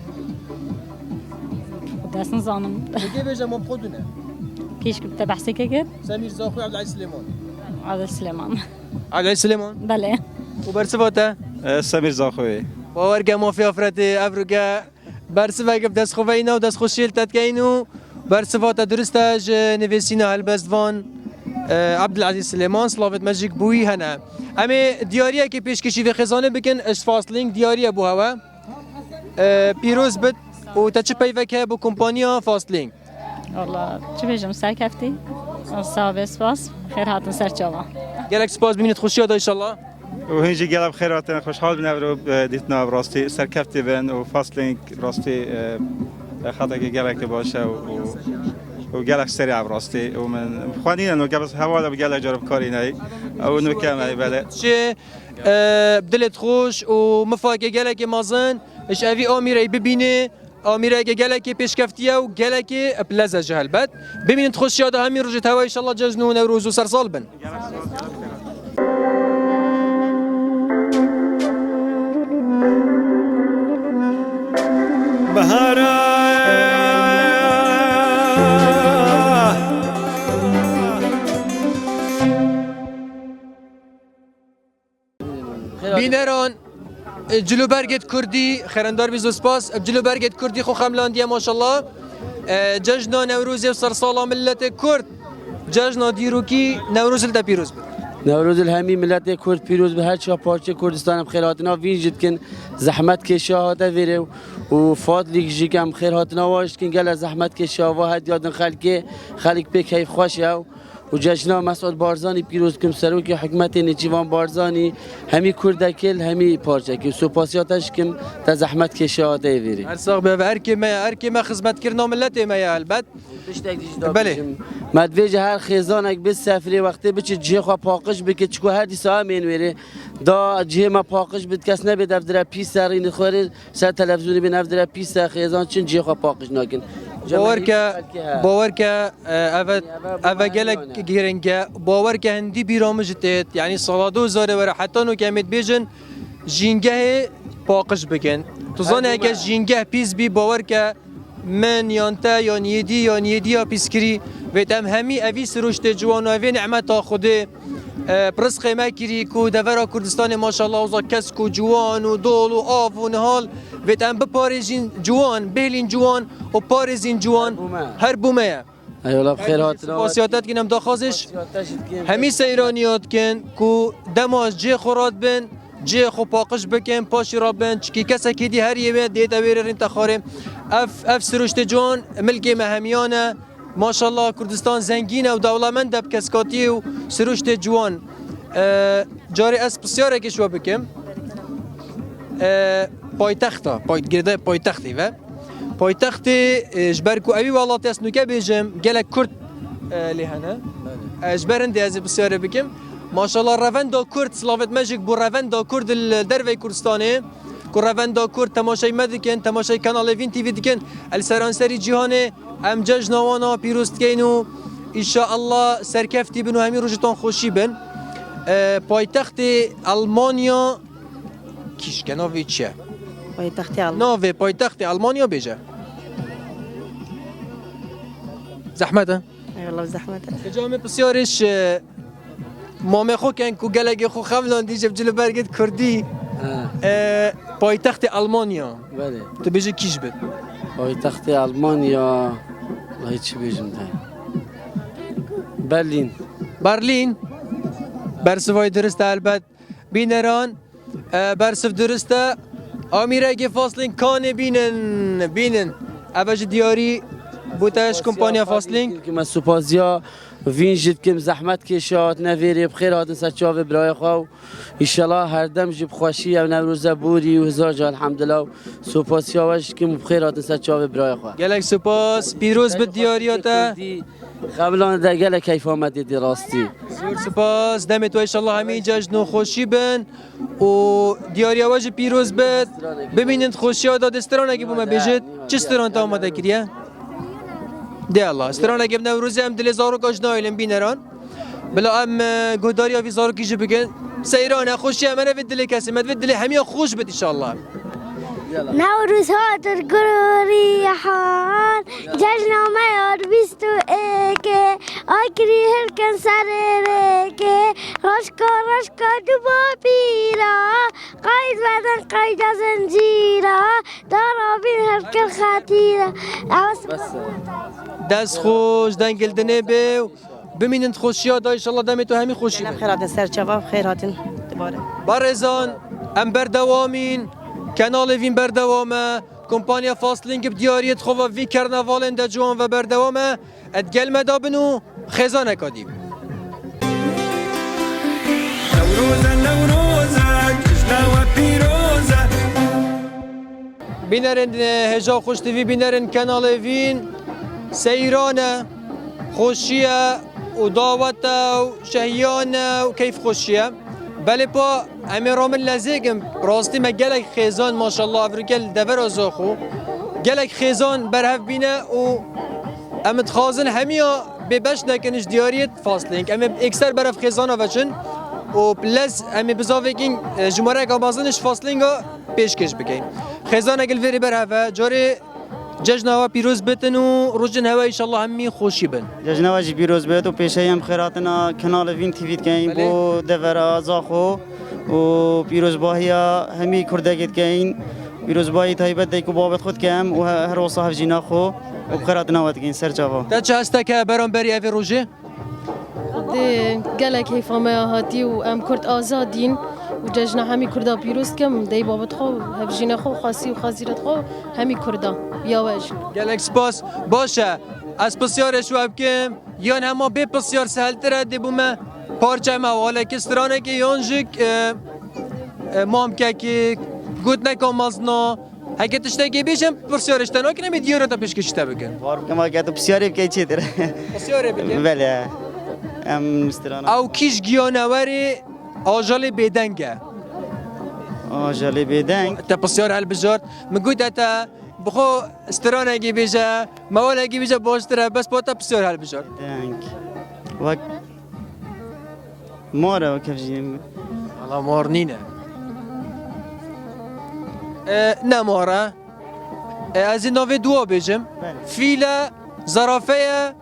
Dest nizanim. Yekê bêje, ma bi xwe dune. Kîşk bi te behsê kê kir? Semîr Zaxoyî, Abdulaziz Silêman. Abdulaziz Silêman. Abdulaziz Silêman? Belê. Û bersiva te? E, Semîr Zaxoyî. Bawer ke mafê afretê evroke Bersivek bi destxoveyî ne û destxweşiyê li te dikeyin û bersiva te durist e ji nivîsîna helbestvan, e, Abdulazîz Silêman, silavêt me jî bûyî hene. Em ê diyariyekê pêşkêşî vê xêzanê bikin, ji Fastlink diyariye bû hewe. E, pîroz bit û te çi peyvek heye bi kompaniya Fastlink? Wala, çi bêjim, serkeftî. Sağ be, spas. Xêr hatin ser çava. Gelek spas, bimînit xweşiya de inşallah. Û hûn jî gelek bi xêr hatin, xweşhal bin evro, e, dîtina ev rastî, serkeftî bin û Fastlink rastî, e, e, xetekî gelekî baş e û, û, û gelek serî ev rastî. Û min xwe nîne, no bes hevala bi gelek carî bi karî neyî. Ew nuke me belê. Çi, e, dilê xweş û mifakê gelekî mezin, ji evî amîreyî bibînê. Amîreke gelekî pêşkeftiye û gelekî bilez e ji helbet. Bimînin xweşiya de hemî rojê tewa, înşallah cejn û Newroz û sersal bin. Bahara. Bîneran, e, cilûbergêt kurdî, xêrendar bî, zor spas. E, cilûbergêt kurdî xwe xemlandiye, maşallah. E, cejna Newrozê û sersala miletê kurd, cejna dîrokî Newroz li te pîroz be. Newroz li hemî miletê kurd pîroz be, her çiya parçeyê Kurdistanê bi xêr hatina vîn jî dikin. Zehmet kêşiya hate vêrê û Fatlîk jî ke em xêr hatina wa jî dikin, gelek zehmet kêşiya va hediya din xelkê, xelk pê keyfxweş e. Û cejna Mesûd Barzanî pîroz dikim, serokê hikûmetê Nêçîrvan Barzanî, hemî kurdekê li hemî parçekê. Supasiya te jî dikim, te zehmet kêşiya te yê vêrê. Her sax be, ev erkê me ye, erkê me xizmetkirina miletê me ye helbet. Tiştek dî jî da Belê. bêjim. Me divê ji her xêzanek bi sefrê wextê biçe cihê xwe paqij bike, çiko her dîsa em ên wêrê. Da cihê me paqij bit, kes nebê dev dire pîs serînî xwerê. Ser televîzyonê bên ev dire pîs e, xêzan çin cihê xwe paqij nakin. Bawer ke, Xelkê he. bawer ke, e, eve, Yani eve eve bûma gelek hemiyane. giring e. Bawer ke hindî bîra min jî têt. Yani sala du hezarê were heta nû ke em ê dibêjin jîngehê paqij bikin. Tu Her zanî bûma. eke jîngeh pîs bî, bawer ke min yan te yan yêdî yan yêdî ya pîskirî. Vêt em hemî evî siruştê ciwan û evê nîmeta Xwedê. E, pirsxê me kirî ku devera Kurdistanê maşallah uza kesk û ciwan û dol û av û nihal vêt em biparêzîn ciwan, bêhlîn ciwan û parêzîn ciwan Her bû me. her bû me ye. Eyvallah, bi xêr hatin. Spasiya te dikin em daxwazê ji Spasiya te jî dikin. hemî seyraniya dikin ku dema cihê xwe radibin, cihê xwe paqij bikin, paşî rabin, çikî kesekî dî her yê me dê te wêrê rîn te xwarê. Ev, ev siruştê ciwan milkê me hemiyan e. Maşallah Kurdistan zengîn e û dewlemend e bi keskatiyê û siruştê ciwan. E, carê ez pisyareke ji we bikim. E, paytexta, pay, girêdayî paytextê ve. Paytextê, e, ji ber ku ewî welatê ez nûke bêjim, gelek Kurd, e, lê hene. E, ji ber hindê ez ê pisyarê bikim. Maşallah revenda Kurd, silavêt me jî bo revenda Kurd li derveyî Kurdistanê. Ku revenda Kurd temaşeyî me dikin, temaşeyî kanalê Vîn T V dikin, li seranserî cîhanê em cejna wan a pîroz dikeyn û înşaallah serkeftî bin û hemî rojêtan xweşî bin. E, paytextê Almanya kîşke navê çi ye? Paytextê Almanya. Navê paytextê Almanya bêje. Zehmet e. Eyvallah, zehmet e. Hêja me pisyarê ji mamê xwe ken ku gelekê xwe xemlandî ji cil û bergê kurdî. Ha. E, paytextê Almanya. Belê. Tu bêjî kîj bit? Paytextê Almanya. Wahî çi bêjim te? Berlîn. Berlîn. Bersivayî dirist e helbet. Bîneran, e, bersiv dirist e. Amîrekê Faslîng kanê bînin, bînin. Ev e ji diyarî bû te ji kompanya Faslîng. Me supasiya Vîn jî dikim, zehmet kêşiya hatine vêrê, bi xêr hatin ser çavê birayê xwe û înşallah herdem jî bi xweşî ev Newroze borî û hizar ca elhamdulillah û supasiya we jî dikim û bi xêr hatin ser çavê birayê xwe. Gelek spas, pîroz bit diyariya te. Xemlan de gelek keyfa me dîtî rastî. Zor spas, demê tu înşallah hemî cejn û xweşî bin. û diyariya we jî pîroz bit. Bimînin di xweşiya de, dê stranekî bo me bêjit. Çi stran te amade kiriye? Dê Allah. Stranekê bi Newrozê em dilê zaroka ji nayê lê bîneran. Bila em, e, guhdariya vî zarokî jî bikin. Seyran e, xweşiya me ne vê dilê kesê, me divê dilê hemiya xweş bit înşallah. Newroz hatir gul û rîhan, cejna me ya bîst û êkê, akirî hilkin serê rêkê, reşka reşka du bapîra, qayt veden qayda zincîra, darabîn hilkin xetîra. Ew Dest xweş, dengil dinê bê û bimînin di xweşiya de, înşallah demê tu hemî xweşî be. Em xêr hatin ser çava, xêr hatin dibare. Barêzan, em berdewamîn, kenalê vîn berdewam e. Kompanya Fastlink bi diyariyê di xwe ve vî kernevalên de ciwan ve berdewam e. Di gel me de bin û xêzaneka dî. Newroz e, Newroz e, cejna we pîroz e. Bînerên, e, hêja xweş T V, bînerên kenalê vîn, seyran e, xweşî ye û dawet e û şehiyan e û keyf xweşî ye. Belê pa em ê ramin lezêkim. Rastî me gelek xêzan, maşallah, evrike li devera Zaxo. Gelek xêzan berhev bîne û em dixwazin hemiya bê beş nekin ji diyariyê Fastlink. Em ê êkser berev xêzana veçin û lez em ê bizavêkin, e, jimareka mezin ji Fastlinga pêşkêş bikin. Xêzanek li vêrê berhev e. Carê Cejna we pîroz bitin û rojin hewe înşallah hemî xweşî bin. Cejna we jî pîroz bit û pêşeyî em xêratina Kenalê Vîn T V dikeyin Belê. bo devera Zaxo û pîrozbahiya hemî Kurdekê dikeyin. Pîrozbahî taybet dey ku babet xwe dikem û he-, her wisa hevjîna xwe û bi xêratina we dikeyin ser çava. Te çi hestek heye beramberî evê rojê? Dê gelek hêfa me ya hatî û em Kurd azad in û cejna hemî Kurda pîroz dikim. Dey babet xwe, hevjîna xwe, xwesî û xezîret xwe hemî Kurda ya we jî. Gelek spas. Baş e. Ez pisyarê ji we bikim, yan hema bê pisyar seheltir e, dê bûme parça me walekî stranekê yan jik, e, e, mamkekî gotineka mezin a. Heke tiştekê bêjim, pisyarê ji te nakin, em ê diyara te pêşkêşî te bikin. War bikim, heke tu pisyarê bikey çêtir. Pisyarê bikin. Belê. Em strana. Ew kîj giyanewerê ajalê bêdeng e? Ajalê bêdeng. Te pisyar helbijart. Min got te Bi xwe stranekî bêje, mewalekî bêje baştir e, bes pota pisyar helbijart. Deng. Wek mor e, wek ev jî. Wala mor nîne. E, ne mor e. E, ez ê navê dua bêjim. Belê. Fîl e, zerafe ye,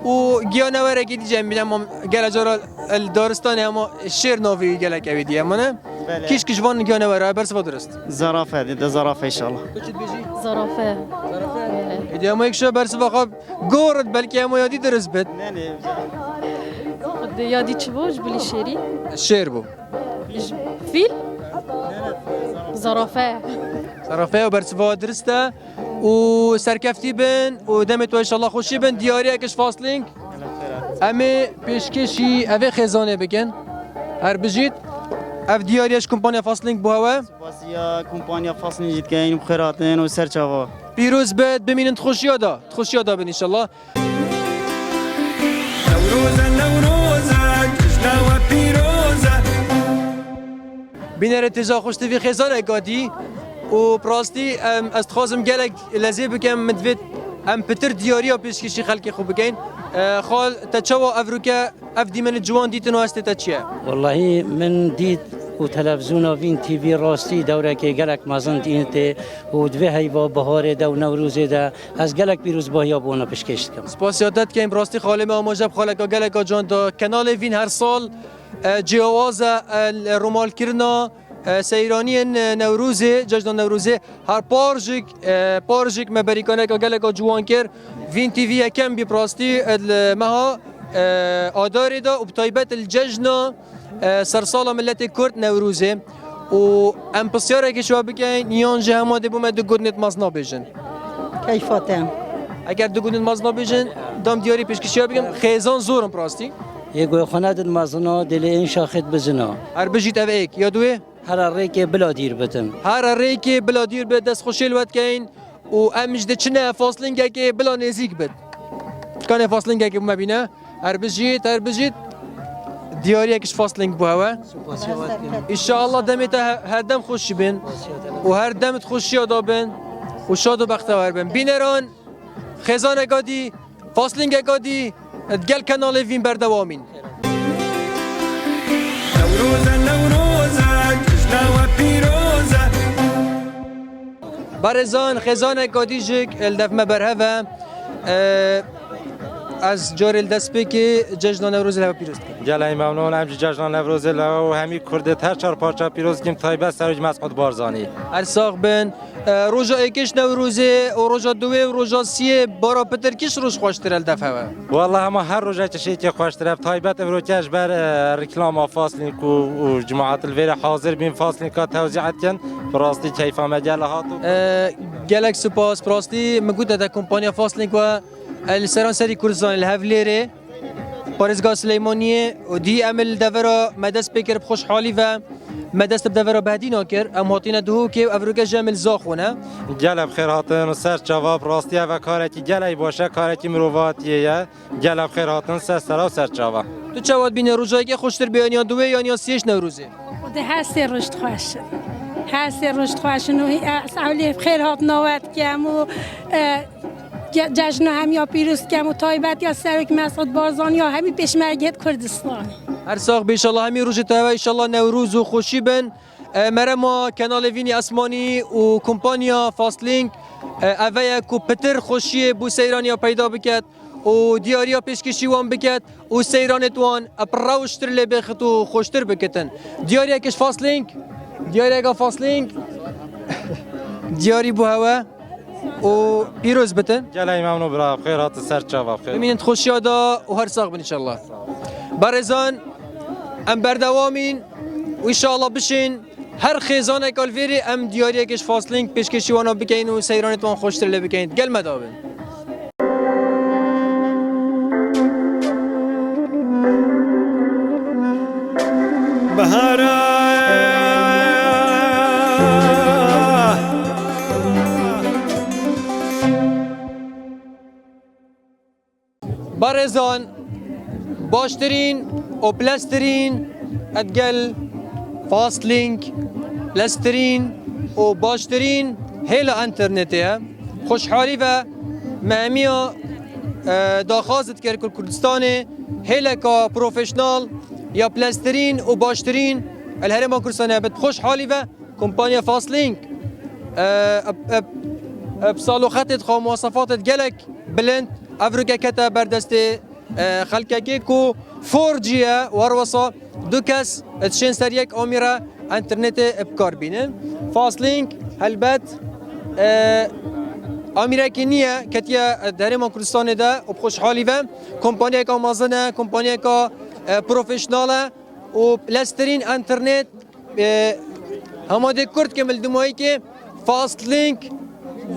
û giyanewerekî dî jî em bîne, em gele cara li daristanê hema şêr navê wî gelek ew ê dî hemane. Belê. Kîş kîş van giyanewera bersiva dirist. Zerafe, dê de zerafe inşallah. Tu çi dibêjî? Zerafe. Zerafe. Belê. Êdî hema yek şo bersiva xwe gorit, belkî hema yadî dirist bit. Ne, ne. Xwedê yadî çi bû ji bilî şêrî? Şêr bû. Ji fîl? Zerafe. Zerafe ya bersiva dirist e. û serkeftî bin û demê tu inşallah xweşî bin. Diyariyek ji Fastlink. Em ê pêşkêşî evê xêzanê bikin. Her bijît. Ev diyariye ji kompanya Fastlink bû hewe. Spasiya kompanya Fastlink jî dikeyin, bi xêr hatin û ser çava. Pîroz bit, bimînin di xweşiya da. Di xweşiya da bin inşallah. Newroz e, Newroz e, cejna we pîroz e. Bînerê têja xweş T V xêzaneka dî û bi rastî em, ez dixwazim gelek lezê bikim, min divêt em pitir diyariya pêşkêşî xelkê xwe bikeyin. E, xal, te çawa evroke ev dîmenê ciwan dîtin û hestê te çi ye? Wellahî min dît û televîzyona Vîn T V rastî dewrekê gelek mezin dînitê û di vê heyva biharê de û Newrozê de ez gelek pîrozbahiya bi wana pêşkêş dikim. Spasiya te dikeyin, bi rastî xalê me amaje bi xaleka geleka can da. Kenalê Vîn her sal, e, cihawaz e, e, rumalkirina, e, seyraniyên, e, Newrozê, cejna Newrozê. Her parjik, e, parjik me berîkaneka geleka ciwan kir. Vîn T V yekem bî bi rastî, e, li meha, e, Adarê de û bi taybet li cejna, e, sersala miletê Kurd Newrozê. Û em pisyareke ji we bikeyin, yan jî hema dê bo me du gotinê di mezin a bêjin. Keyfa te. Eger du gotinê di mezin a bêjin, dem diyarî pêşkêşiya bikim. Xêzan zor in bi rastî. Yê goyê xwe nedin mezin a, dê lê ên şaxêt bizin a. Her bijît ev êk. Ya duwê? Here rêkê bila dîr bitin. Here rêkê bila dîr bit, dest xweşê li we dikeyin û em ji diçine faslingekê bila nêzîk bit. Kanê faslingekê bû me bîne. Her bijît, her bijît. Diyariyek ji fasling bû hewe. Spasiya we dikim. Înşallah demê te he-, her dem xweş bin û her dem di xweşiya da bin û şad û bextewer bin. Bîneran, xêzaneka dî, faslingeka dî, di gel kenalê Vîn berdewamîn. Newroz e, Newroz e, cejna we pîroz e. Berêzan, xêzaneka dî jî li def me berhev e. E, ez carê li destpêkê cejna Newrozê li hev pîroz dikim. Gelek memnûn, em jî cejna Newrozê li hev û hemî Kurdê her çar parça pîroz dikim, taybet Serokê Mesûd Barzanî. Her sax bin. E, roja êkê ji Newrozê û roja duwê û roja siyê bara pitir kîş roj xweştir e li def hewe? Walla hema her rojek tiştekî xweştir e. Taybet evroke ji ber, e, reklama Faslink û, û cemaet li vêrê hazir bîn Faslinka tewzî etkin. Bi rastî keyfa me gel hat û E, gelek spas, bi rastî min got te kompanya Faslink we, e, li seranserî Kurdistanê li Hevlêrê. Parêzgeha Silêmaniyê û dî em li devera me dest pê kir bi xweşhalî ve me dest bi devera Behdîna kir. Em hatine Duhokê û evroke jî em li Zaxo ne. Gelek bi xêr hatin û ser çava, bi rastî ev karekî gelek baş e, karekî mirovatiyê ye. Gelek bi xêr hatin ser sera û ser çava. Tu çawa dibînî, roja yekê xweştir bê yan ya duwê yan ya siyê ji Newrozê? Xwedê her sê roj xweş in. Her sê roj xweş in û, e, ez ewlê bi xêr hatina we dikem û, e, Ce-, cejna hemiya pîroz dikem û taybetiya Serok Mesûd Barzanî ya hemî pêşmergehêt Kurdistanê. Her sax bî, înşallah hemî rojê te hewe, înşallah Newroz û xweşî bin. E, merema Kenalê Vînî Esmanî û kompanya Fastlink, e, eve ye ku pitir xweşiyê bo seyraniya peyda biket û diyariya pêşkêşî wan biket û seyranêt wan bi rewştir lê bêxit û xweştir bikitin. Diyariyek ji Fastlink, diyariyeka Fastlink, diyarî bû hewe. û pîroz bitin. Gelek memnûn bira, bi xêr hatin ser çava, bi xêr. Bimînin di xweşiya de û her sax bin înşallah. Berêzan, em berdewamîn û înşallah bişên her xêzaneka li vêrê em diyariyekê ji Fastlink pêşkêşî wana bikeyin û seyranê wan xweştir lê bikeyin. Gel me de bin. Parêzan, baştirîn û pilestirîn, ez digel Fastlink, pilestirîn û baştirîn hêla înternetê ye. Xweşhalî ve me hemiya, e, daxwaz dikir ku Kurdistanê hêleka profesyonel ya pilestirîn û baştirîn li Herêma Kurdistanê hebe. Xweşhalî ve kompanya Fastlink, e, eb, eb, eb saloxetê xwe, muwasefatê gelek bilind, evroke kete ber destê, e, xelkekê ku four G ye, werwesa du kes dişên ser yek amîre înternetê bi kar bînin. Fastlink helbet, e, amîrekî niye, ketiye di Herêma Kurdistanê de û bi xweşhalî ve kompanyayeka mezin e, kompanyayeka, e, profesyonel e û pilestirîn înternet, e, hema dê kurt kim li dimayîkê Fastlink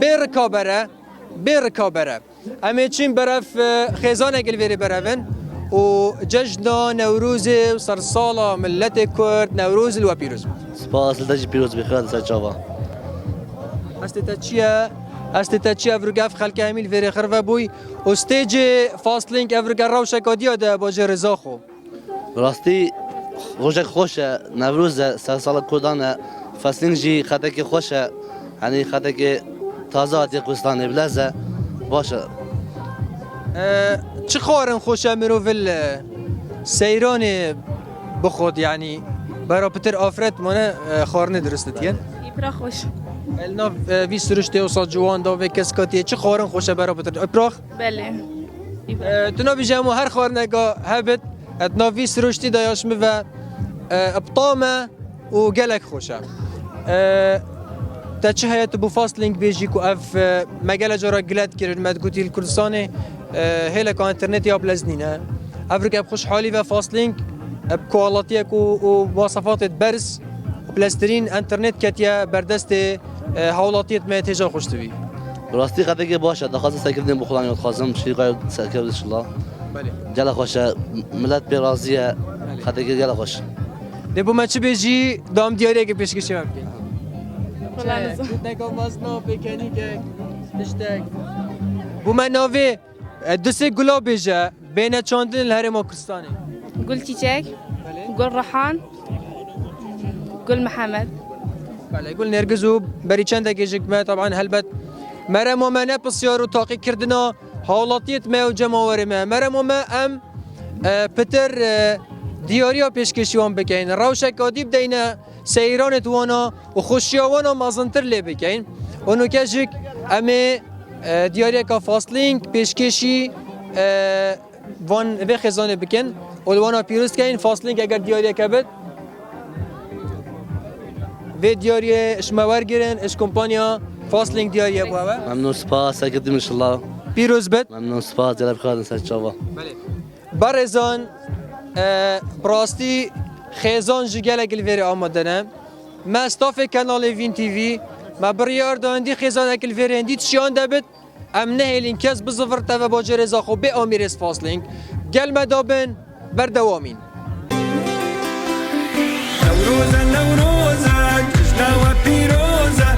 bê rikaber e, bê rikaber e. Em ê çin berev, e, xêzanek li vêrê berevin û cejna Newrozê û sersala miletê Kurd Newroz li we pîroz be. Spas, li te jî pîroz be, xêr ser çava. Estê te çi ye? Estê te çi ye? Evroke ev xelke hemî li vêrê xirve bûy û stêcê Fastlink evroke rewşeka diya de bajêrê Zaxo. Bi rastî rojek xweş e, Newroz e, sersala Kurdan e, Fastlink jî xetekê xweş e, henî xetekê taze hatiye Kurdistanê, bilez e, baş e. E, çi xwarin xweş e mirov li seyranê bixwet, yanî bera pitir afret mane, e, xwarinê dirist dikin? Îpra xweş. El nav, e, vî siruştê wisa ciwan da vê kes katiye, çi xwarin xweş e bera pitir? Îpra? Belê. E, tu nabêjî hemû her xwarineka hebit, e, di nav vî siruştî de ya ji min ve, e, bi tam e û gelek xweş e. E, te çi heye tu bi Fastlink bêjî ku ev, e, me gelek cara gile dikirin, me digotî li Kurdistanê, e, hêleka înternetê ya bilez nîne. Evroke bi xweşhalî ve Fastlink, e, bi kualatiyek û, û muwasefatê berz û bileztirîn înternet ketiye ber destê, e, hawlatiyê me têja xweş dibî. Bi rastî xetekê baş e, daxwaza serkirdinê bi Xudan ya dixwazim, şîrîka serkird inşallah. Belê. Gelek xweş e, milet pê razî ye, belê, xetekê gelek xweş. Dê bo me çi bêjî, da em diyariyekê pêşkêşî me bikî. Xudan çi? Dûteka mezin, pêkenîkek, tiştek. Bo me navê, e, du sê gula bêje. Bêne çandin li Herêma Kurdistanê. Gul Çîçek, belê, Gul Rehan, Gul Mihemed. Belê, Gul Nêrgiz û berî çendekê jî me, teban helbet merema me ne pisyar û taqîkirina hawlatiyê me û cemawerê me. Merema me em, e, pitir, e, diyariya pêşkêşî wan bikeyin. Rewşeka dî bideyne seyranê di wana û xweşiya wana mezintir lê bikeyin. Û nuke jî em ê, e, diyariyeka Fastlink pêşkêşî, e, van vê xêzanê bikin û li wana pîroz keyin. Fastlink eger diyariyeke bit, vê diyariyê ji me wergirin, ji kompanya Fastlink diyariye bû hewe. Memnûn, spas, serkirdim inşallah. Pîroz bit. Memnûn, spas, gelek bi xêr hatin ser çava. Belê. Berêzan, e, bi rastî xêzan jî gelek li vêrê amade ne. Me stafê Kenalê Vîn T V, me biryar da hindî xêzanek li vêrê hindî tişiyan de bit, em nehêlin kes bizivirte ve bacêrê Zaxo bê amîrê Fastlink. Gel me da bin, berdewamîn. Newroz e, Newroz e, cejna we pîroz e.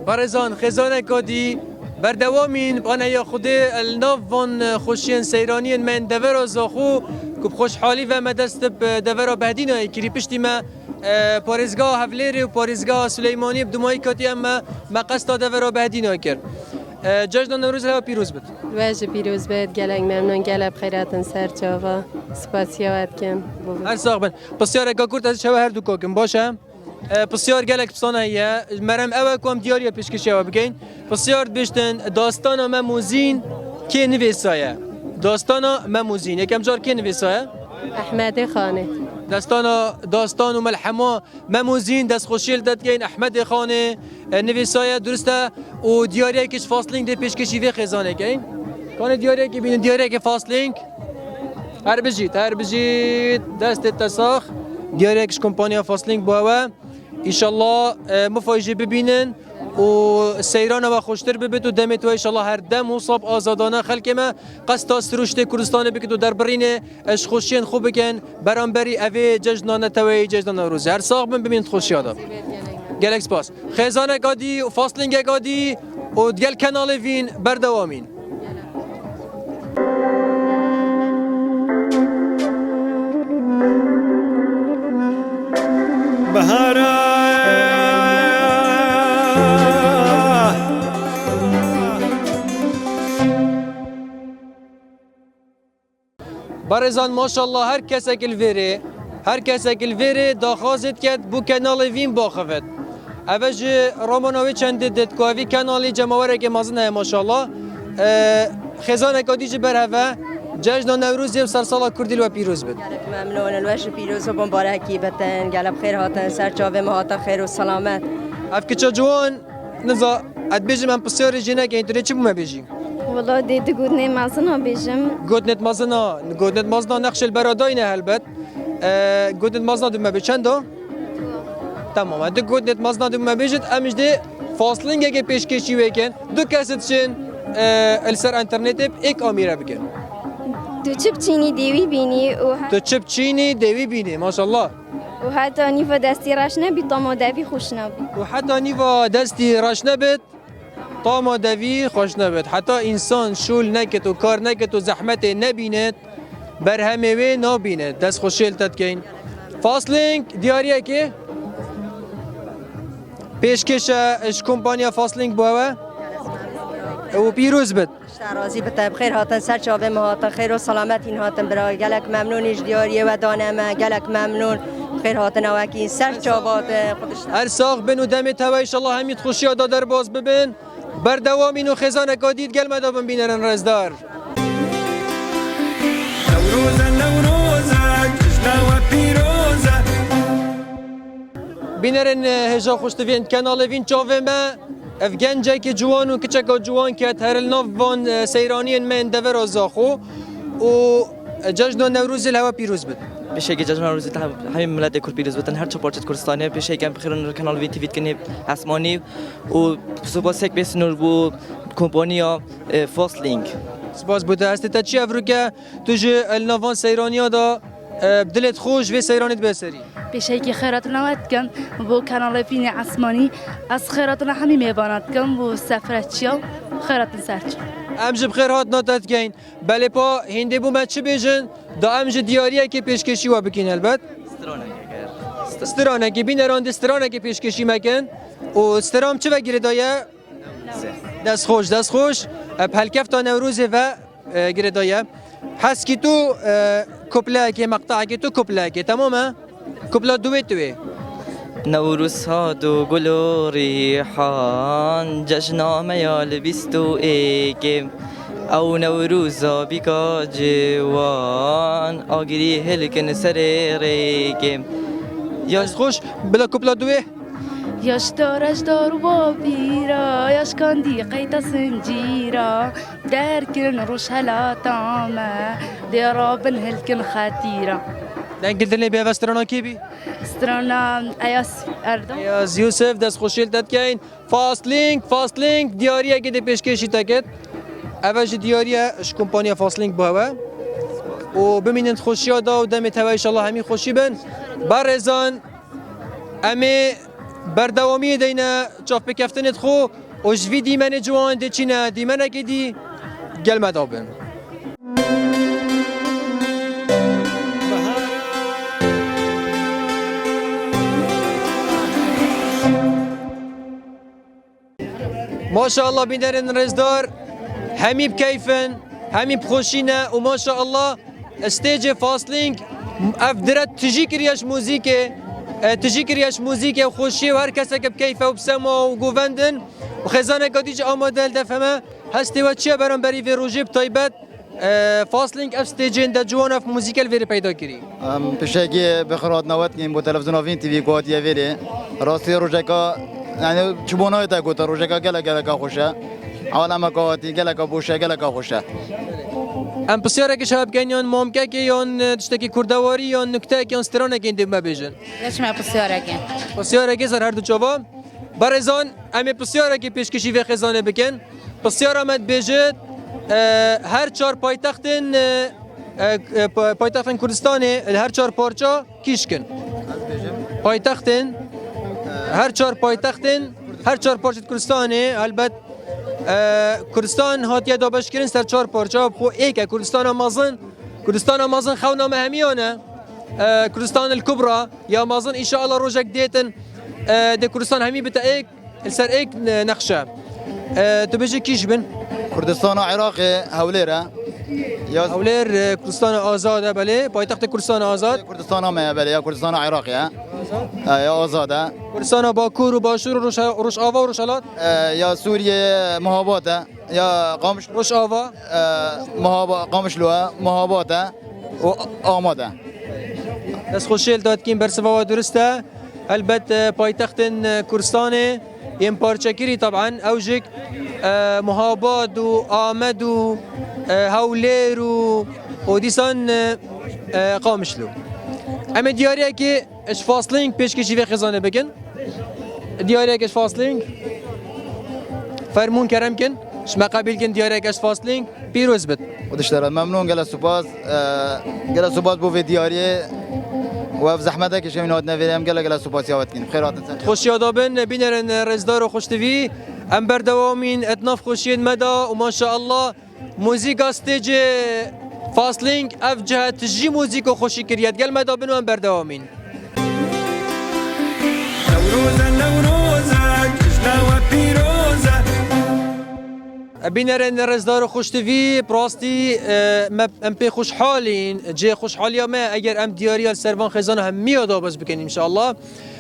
Berêzan, xêzaneka dî berdewamîn, bi aneya Xwedê li nav van xweşiyên seyraniyên me yên devera Zaxo ku bi xweşhalî ve me dest bi devera Behdînayê kirî. Piştî me, e, parêzgeha Hevlêrê û parêzgeha Silêmaniyê bi dimayî katiye me, me qesta devera Behdînayê kir. E, cejna Newrozê hewe pîroz bit. We jî pîroz bit, gelek memnûn, gelek bi xêr hatin ser çava. Spasiya we dikim. Her sax bin. Pisyareka kurt ez ji hewe her du kakim, baş e? E, pisyar gelek pisane ye. Merem ew e ku em diyariya pêşkêşiya we bikeyin. Pisyar dibêjtin, dastana Mem û Zîn kê nivîsaye? Dastana Mem û Zîn. Yekem car kê nivîsaye? Ehmedê Xanê. Dastana, dastan û melhema Mem û Zîn, destxweşiyê li te dikeyin, Ehmedê Xanê, e, nivîsaye, durist e û diyariyekî ji Fastlink dê pêşkêşî vê xêzanê keyin. Kanê diyariyekê bînin, diyariyekê Fastlink. Her bijît, her bijît, destê te sax. Diyariyek ji kompanya Fastlink bû hewe. Înşallah, e, mifayê jê bibînin û seyrana we xweştir bibit û demê we înşallah her dem û sab azadane xelkê me qesta siruştê Kurdistanê bikit û derbirînê ji xweşiyên xwe bikin. Beramberî evê cejna neteweyî, cejna Newrozê. Her sax bin, bimînin di xweşiya de. Gelek spas. Xêzaneka dî û Fastlingeka dî û digel Kenalê Vîn berdewamîn. Barêzan, maşallah, her kesek li vêrê, her kesek li vêrê daxwazê diket bû kenalê vîn baxivit. Eve ji romana wê çendê dit ku evî kenalî cemawerekê mezin heye, maşallah. Ee, xêzaneka dî ji ber heve, cejna Newrozê û sersala Kurdî li we pîroz bit. Gelek memnûn in, we jî pîroz û bombarekî bitin. Gelek bi xêr hatin, ser çavê me hatin, xêr û selamet. Ev kiça ciwan, niza, ez dibêjim em pisyarê jê nekeyin, tu dê çi bû me bêjî? Wala dê du gotinê mezin a bêjim. Gotinêt mezin a, gotinêt mezin a nexşê li bera dayne helbet. Ee, gotinêt mezin a dibû me bê çend a? Tamam, e, du gotinêt mezin a dibû me bêjit, em ji dê fastlingekê pêşkêşî wê kin. Du kes diçin, e, li ser înternetê êk amîre bikin. Tu çi biçînî dê wî bînî û he- Tu çi biçînî dê wî bînî, maşallah. Û heta nîva destî reş nebî, tama devî xweş nebî. Û heta nîva destî reş nebit, tama devî xweş nebit. Heta însan şûl nekit û kar nekit û zehmetê nebînit, berhemê wê nabînit. Dest xweşiyê li te dikeyin. Fastlink diyariyekê pêşkêşe ji kompanya Fastlink bû ewe û pîroz bit. Te razî bite, bi xêr hatin, ser çavê me hatin, xêr û selametîn hatin bira. Gelek memnûn ji diyariyê we dane me, gelek memnûn. Bi xêr hatin ewekî ser çava te, Xwedê ji te. Her sax bin û demê te we, înşallah hemî di xweşiya de derbas bibin. Berdewamîn û xêzaneka dî di gel me de bin, bînerên rêzdar. Newroz e, Newroz e, cejna we pîroz e. Bînerên, e, hêja xweştivên kenalê vîn çavê me, ev gencekî ciwan û kiçeka ciwan ket her li nav van, e, seyraniyên me yên devera Zaxo û, e, cejna Newrozê li hewe pîroz bit. Pêşekî cejna Newrozê li hemî miletê Kurd pîroz bitin, her çar parçe di Kurdistanê. Pêşekî em bi xêr hatin li kanal vî T V dikin, Esmanî, û spas heke bê sinûr bo kompaniya, e, Fastlink. Spas bo te. Hestê te çi ye evroke? Tu jî, e, li nav van seyraniya de, e, bi dilê xwe ji vê seyranê dibe serî? Pêşekî xêrhatina we dikim bo kanalê Vînê Esmanî. Ez xêrhatina hemî mêvana dikim bo sefreçiya, xêrhatin ser çav. Em jî bi xêrhatina te dikeyin. Belê pa hîndê bo me çi bêjin, da em ji diyariyekê pêşkêşî we bikîn helbet. Stranekê ger. St-, stranekê, bîneran dê stranekê pêşkêşî me kin. Û stran bi çi ve girêdaye? Dest xweş, dest xweş. E, bi helkefta Newrozê ve, e, girêdaye. Heskî tu, e, kupleyekê, meqtaekê tu kupleyekê, temam e? Kupla duê tu wê. Newroz hat û gul û rîhan, cejna me ya li bîst û êkê. Ew Newroza bîka ciwan, agirî hilkin serê rêkê. Ya Dest xweş, bila kupla duê. Ya ji dara ji dar û bavîra, ya ji kandî qeyta sincîra, derkirin rojhelata me, dê rabin hilkin xetîra. Dengê dilê bê ve strana kê bî? Strana Eyaz Erdem. Eyaz Yusuf, dest xweşî li te dikeyin. Fastlink, Fastlink, diyariyekê dê pêşkêşî te kit. Eve jî diyariye ji kompaniya Fastlink bo hewe. Û bimînin di xweşiya da û demê te we înşallah hemî xweşî bin. Barêzan, em ê berdewamiyê deyne çavpêkeftinê xwe û ji vî dîmenê ciwan dê çîne dîmenekê dî gel me da bin. Maşallah bînerên rêzdar, hemî bi keyf in, hemî bi xweşî ne û maşallah stêcê Fastlink ev dire tijî kiriye ji muzîkê, e, tijî kiriye ji muzîkê û xweşiyê û her keseke bi keyf e û bi sema û govend in û xêzaneka dî jî amade li def heme. Hestê we çi ye beramberî vê rojê bi taybet? E, Fastlink ev stêcên de ciwan ev muzîke li vêrê peyda kirî. Em pişekî bi xêr hatina we dikîn bo televîzyona Vîn T V ku hatiye vêrê. Rastî rojeka, yani çi bo nayê te gote, rojeka gelek geleka xweş e. Ewalemeka hatî geleka boş e, geleka xweş e. Em pisyarek ji hev bikin yan mamkekê yan, e, tiştekî kurdewarî yan nuktek yan stranekê dê me bêjin. Geç me pisyarek e. Pisyarek e ser her du çava. Barêzan, em ê pisyarekî pêşkêşî vê xêzanê bikin. Pisyara me dibêjit, e, her çar paytextên, e, e, e, pa-, paytextên Kurdistanê li her çar parça kîş kin. Paytextên, her çar paytextên, her çar parçê Kurdistanê helbet, e, Kurdistan hatiye dabeşkirin ser çar parça, bi xwe êk e. Kurdistana mezin, Kurdistana mezin xewna me hemiyan e. E, Kurdistan el Kubra ya mezin, înşallah rojek dêtin, e, dê Kurdistan hemî bite êk, li ser êk, e, nexşe. E, tu bêjî kîş bin? Kurdistana Iraqê, Hewlêr e. Ya Hewlêr, e, Kurdistana Azad e, belê. Paytextê Kurdistana Azad. Kurdistana me ye, belê, ya Kurdistana Iraqê ye. E, ya Azad e. Kurdistana Bakur û Başûr û Roj-, Rojava û Rojhelat. E, ya Sûriye Muhabat e. Ya Qamiş-, Rojava. E, Muhaba-, Qamişlo e, Muhabat e. Û Amad e. Destxweşiyê li dadkîn bersiva we durist e. Helbet, e, paytextên, e, Kurdistanê yên parçekirî, taban, ew jî, e, Muhabad û Amed û, e, Hewlêr û, û dîsan, e, e, Qamişlo. Em ê diyariyekê ji Fastlink pêşkêşî vê xêzanê bikin. Diyariyekê ji Fastlink. Fermûn kerem kin. Ji me qebîl kin diyariyekê ji Fastlink. Pîroz bit. Xwedî ji te re memnûn, gelek spas. Gelek spas bo vê diyariyê û ev zehmeteke ji min hatine vêrê, em gelek gelek spasiya we dikin. Xêr hatin ser. Xweşiya da bin, bînerin rêzdar û xweştivî. Em berdewamîn et nav xweşiyên me da û maşallah muzîka stêcê Fastlink ev cihet jî muzîk û xweşî kiriye. Gel me da bin û em berdewamîn. Newroz e, Newroz e, cejna we pîroz e. Bînerên rêzdar û xweştivî, bi rastî, e, me, em pê xweşhalîn, cihê xweşhaliya me, eger em diyariya li ser van xêzana hemiya dabez bikin, înşallah.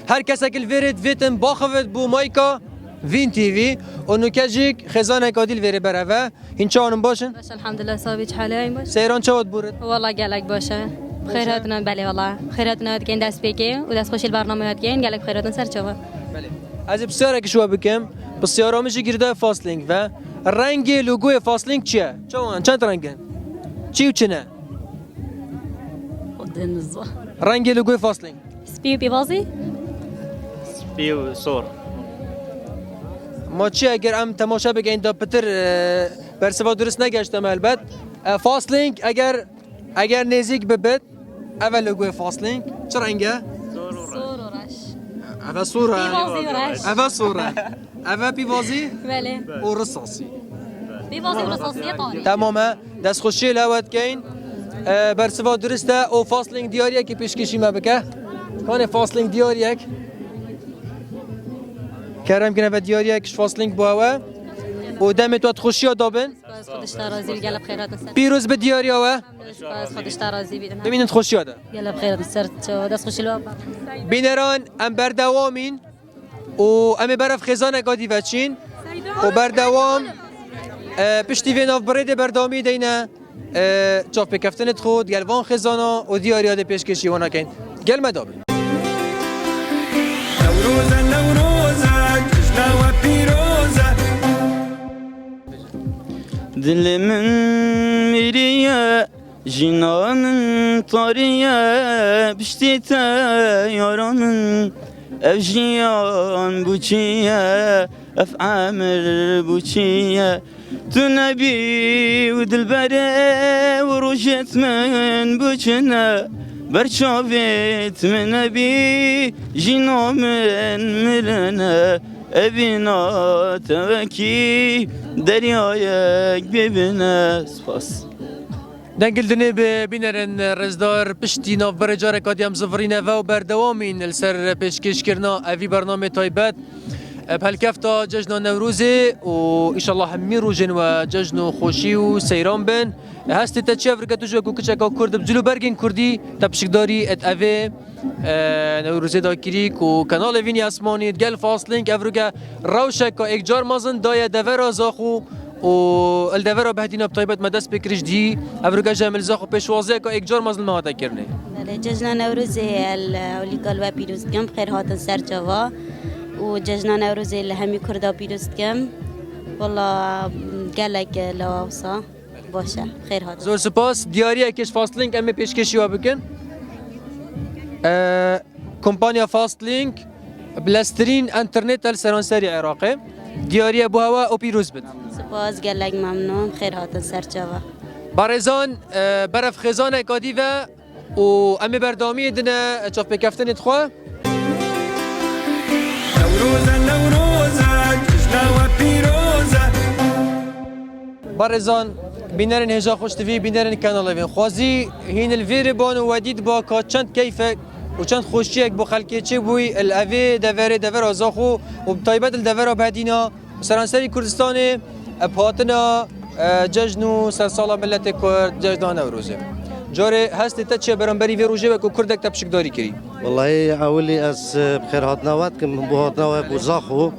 Her kesek li vêrê divêtin baxivit bû mayka Vîn T V û nuke jî xêzaneka dî li vêrê berev e. Hîn çawan in, baş in? Baş, elhamdulillah, sabî, çi halê, baş? Seyran çawa dibûrit? Wala gelek baş e. Xêr hatina, belê wala. Xêr hatina dikin destpêkê û destxweşî li bernameyê dikin, gelek xêr hatin ser çava. Belê. Ez ê pisyarek ji we bikim. Pisyara min jî girêdayî Fastlink ve. Rengê logoyê Fastlink çi ye? Çawan, çend reng in? Çi û çi ne? Xwedê niza. Rengê logoyê Fastlink. Spî û pîvazî? Spî û sor. Ma çi eger em temaşe bikin da pitir, e, bersiva durist negeşte me helbet. E, Fastlink eger, eger nêzîk bibit, ev e logoyê Fastlink. Çi reng e? Sor û reş. Ev e sor e. Pîvazî û reş. Ev e sor e. Ev e pîvazî? Belê. Û risasî. Pîvazî û risasî ye, tamam. Tamam e. Destxweşiyê li we dikeyn. E, bersiva durist e û Fastlink diyariyekî pêşkêşî me bike. Kanê Fastlink diyariyek. Kerem kin, ev e diyariyek ji Fastlink bo we. Û demê tu xweşiya da bin. Spas, Xwedê ji te razî bî, gelek xêr hatin ser. Pîroz bi diyariya we. Spas, Xwedê ji te razî bî. Bimînin xweşiya de. Gelek xêr hatin ser çava, destxweşî li we. Bîneran, em berdewamîn. û em ê berev xêzaneka dî veçîn û berdewam, e, piştî vê navbirê dê berdewamî deyne, e, çavpêkeftinê xwe digel van xêzana û diyariya dê pêşkêşî wan akeyn. Gel me da bin. Newroz e, Newroz e, cejna we pîroz e. Dilê min miriye, jîna min tarî ye, piştî te yara min. Ev jiyan bû çi ye, ev emir bû çi ye? Tu nebî û dilberê û rojêt min bû çi ne? Ber çavêt min nebî, jîna min mirine. Evîna te wekî deryayek bibine. Spas. Dengil dinê bi bînerên rêzdar, piştî navberê careka dî em zivirîne ve û berdewamîn li ser pêşkêşkirina evî bernamê taybet. Bi helkefta cejna Newrozê û îşallah hemî rojên we cejn û xweşî û seyran bin. Hestê te çi ye, virke tu ji wekû kiçeka Kurd bi cil û bergên Kurdî te pişikdarî et evê, e, Newrozê dakirî ku kanalê Vînî Esmanî digel Fastlink ev rûke rewşeka êkcar mezin daye devera Zaxo û li devera Behdîna bi taybet me dest pê kiriş dî. Ev rûke ji em li Zaxo pêşwaziyeka êkcar mezin me hate kirinê. Belê, cejna Newrozê el ewlîka li we pîroz dikim, bi xêr hatin ser çava û cejna Newrozê li hemî Kurda pîroz dikim. Wala gelek lewawsa. Baş e, xêr hat. Zor spas. Diyariyekê ji Fastlink em ê pêşkêşî we bikin. Ee, kompanya Fastlink bileztirîn înternet e li seranserî Iraqê. Diyariye bo hewe û pîroz bit. Spas, gelek memnûn. Xêr hatin ser çava. Barêzan, e, berev xêzaneka dî ve û em ê berdewamiyê dine çavpêkeftinê xwe. Newroz e, Newroz e, cejna we pîroz e. Barêzan, bînerên hêja Xweş T V, bînerên kanalê vê. Xwezî hîn li vêrê ban û we dît ba ka çend keyfek û çend xweşiyek bo xelkê çêbûyî li evê deverê, devera Zaxo û bi taybet li devera Bedîna. Seranserî Kurdistanê, e, bi hatina E, cejn û sersala miletê Kurd, cejna Newrozê. Carê hestê te çi ye beramberî vê rojê wekû Kurdek te pişikdarî kirî? Wellahî ewilî ez, e, bi xêrhatina we dikim, hemû hatina we bû zaxo.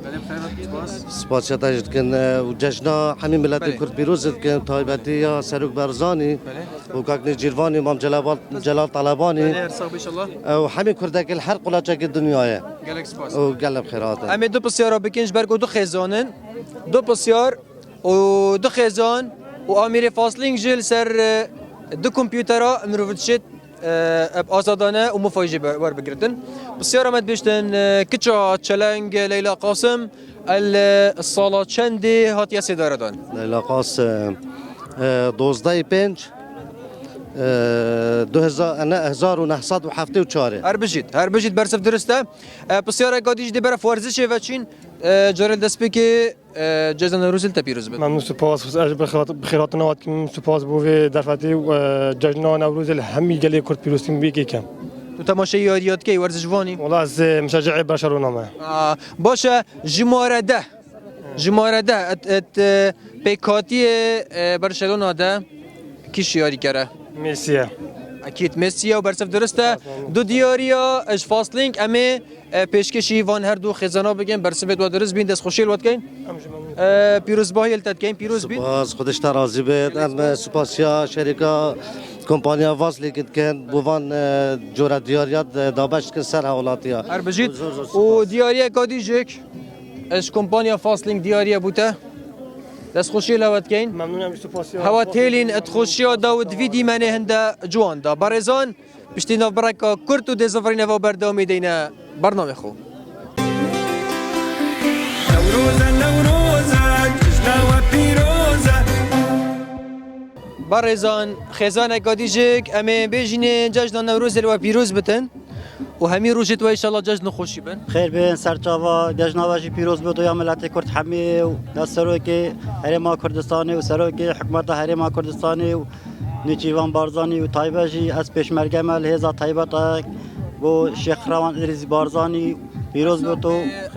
Spasiya te jî dikin, e, û cejna hemî miletê Belê. Kurd pîroz dikin, taybetî ya Serok Barzanî Belê. Û Kak Nêçîrvanî, Mam Celal, Celal Telebanî. Belê, her sax be inşallah. E, û hemî Kurdekî li her qulaçekî dinyayê. Gelek spas. Û gelek bi xêrhatin. Em ê du pisyara bikin ji ber ku du xêzan in. Du pisyar û du xêzan û amîrê Fasling jî li ser, e, du kompûtera mirov dişêt, e, ev azadane û mifayî jî be-, werbigirtin. Pisyara me dibêjtin, e, kiça çeleng Leyla Qasim el, e, sala çendê hatiye sêdaredan? Leyla Qasim, e, dozdehê pênc, e, du hezar, ne, hezar û neh sed û heftê û çar. Her bijît, her bijît, bersiv dirist e. E, pisyareka dî jî dê beref werzişê veçîn, e, carê destpêkê E, cejna Newrozê li te pîroz be. Memnûn, spas. Ez bi xêrat-, bi xêrhatina we dikim, spas bo vê derfetê û, e, cejna Newrozê li hemî gelê Kurd pîrozî wê yekê kem. Tu temaşeyê yariya dikey, werzişvanî? Wala ez, e, muşecicê Barcelona me. A, baş e, jimare deh. Jimare deh, et, et, e, pêkhatiyê, e, Barcelona de kî şiyarî kere? Messi ye. Ekîd Messi ye û bersiv dirist e. Du diyariya ji Fastlink em ê E, pêşkêşî van her du xêzana bikin, bersivê we dirist bîn, destxweşiyê li we dikeyn. Em jî memnûn. E, pîrozbahiyê li te dikeyn, pîroz bîn. Spas, Xwedê ji te razî bit. Em, e, spasiya şerîka kompanya Vaslîkê dikin, bo van, e, cora diyariya, e, dabeş dikin ser hawlatiya. Her bijît. Zor, zor spas. Û diyariyeka dî jî, e, ji kompanya Fastlink diyariye bû te. Destxweşiyê li we dikeyn. Memnûn em jî spasiya Hewa Vaslîkê têlîn, dikeyn. Destxweşiya da û di vî dîmenê hinde ciwan da. Barêzan, Piştî navbireka kurt û dê zivirîne ve berdewamî deyne bernamê xwe. Newroz e, Newroz e, cejna we pîroz e. Barêzan, xêzaneka dî jî em ê bêjînê cejna Newrozê li we pîroz bitin û hemî rojê we înşallah cejn û xweşî bin. Xêr bin, serçava, cejna we jî pîroz bit û ya miletê Kurd hemî û ya serokê Herêma Kurdistanê û serokê hikûmeta Herêma Kurdistanê û Nêçîrvan Barzanî û taybet jî ez pêşmerge me li hêza taybet e bo Şêx Rewan Îdrîs Barzanî pîroz bito.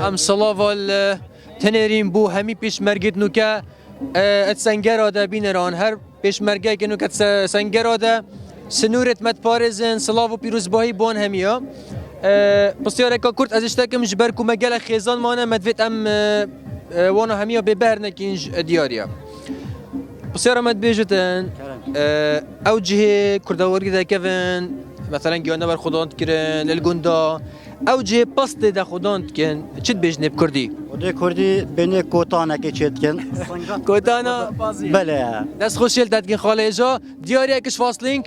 Em silava li tenêrîn bo hemî pêşmergêt nûke, e, et sengera de bîneran her pêşmergeyeke nûke se-, sengera de sinûrêt me diparêzin, silav û pîrozbahî bo wan hemiya. E, pisyareka kurt ez ji te kim ji ber ku me gelek xêzan mane, me divêt em, e, e, wana hemiya bê behr nekin ji diyariya. Pisyara me dibêjitin, Kerem. E, ew cihê Kurda wergî dekevin, meselen giyane berxwedan dikirin, li gunda, ew cihê pastê de xwedan dikin, çi dibêjinê bi Kurdî? Wê Kurdî bênê kotanekê çê dikin. Kotana pazî. Belê. Dest xweşê li te dikin xalê hêja. Diyariyek ji Fastlink.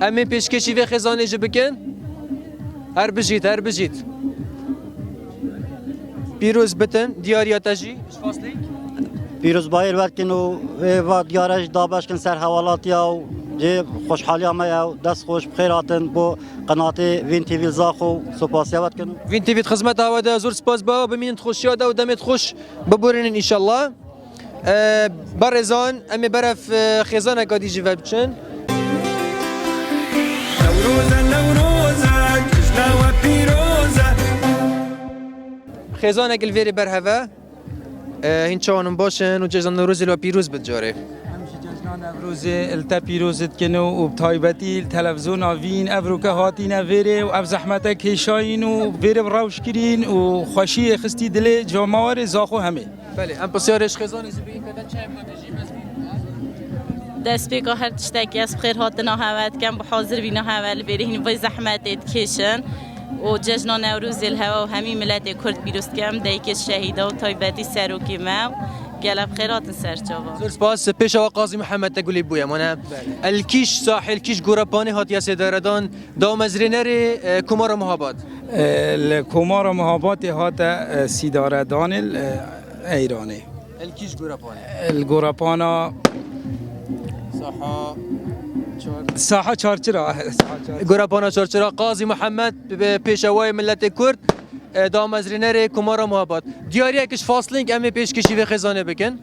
Em ê pêşkêşî vê xêzanê jî bikin. Her bijît, her bijît. Pîroz bitin, diyariya te jî ji Fastlink. Pîrozbahî li we dikin û vê va diyare jî dabeş kin ser hewalatiya û cihê xweşhaliya me ye û dest xweş bi xêr hatin bo qenatê Vîn T V li Zaxo û sopasiya we dikin. Vîn T V di xizmeta we de, zor spas ba, bimînin di xweşiya de û demê xweş biborînin înşallah. E, barêzan, em ê berev, e, xêzaneka dî jî ve biçin. Newroz e, Newroz e, cejna we pîroz e. Xêzanek li vêrê berhev e. E, hîn çawan in, baş in û cejna Newrozê li we pîroz bit carê. Em jî cejna Newrozê li te pîroz dikin û, û bi taybetî li televîzyona Vîn evroke hatîne vêrê û ev zehmete kêşayîn û vêrê bi rewş kirîn û xweşiyê xistî dilê cemawerê Zaxo hemê. Belê, em pisyarê ji xêzanê jî bîn, pê de çayê bibêjî, ez bîn. Destpêka her tiştekî ez bi xêr hatina hewe dikem, bi hazir bîna hewe li vêrê hîn vê zehmetê dikêşin û cejna Newrozê li hewe û hemî miletê Kurd pîroz dikem, dayikê şehîda û taybetî serokê me û gelek bi xêr hatin ser çava. Zor spas, pêşewa Qazî Mihemed te gulî bûye, mane. Belê. El kîş sahil, kîş gorepanê hatiye sêdaredan, damezrênerê, e, Komara Muhabat. E, li Komara Muhabatê hate, e, sîdaredanê li, e, Eyranê. El kîş gorepanê? Li gorepana Saha çar. Saha Çarçira. Saha Çarçira. Gorepana Çarçira, Qazî Mihemed, bi pêşewayê miletê Kurd, e, damezrênerê Komara Muhabat. Diyariyek ji Fastlink em ê pêşkêşî vê xêzanê bikin.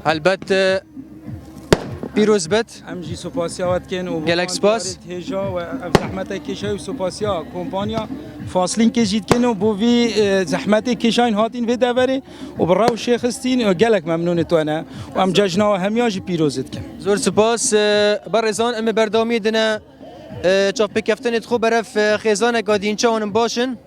Helbet, e, Pîroz bit. Em jî supasiya we dikin û gelek spas. Hêja we ev zehmete kêşayî û supasiya kompanya Faslinkê jî dikin û bo vî, e, zehmetê kêşayîn hatîn vê deverê û bi rewşê xistîn, e, gelek memnûnê te ne û em cejna we hemiya jî pîroz dikin. Zor spas, e, berêzan, em ê berdewamiyê dine, e, çavpêkeftinê xwe berev, e, xêzaneka dîn çawan in baş in.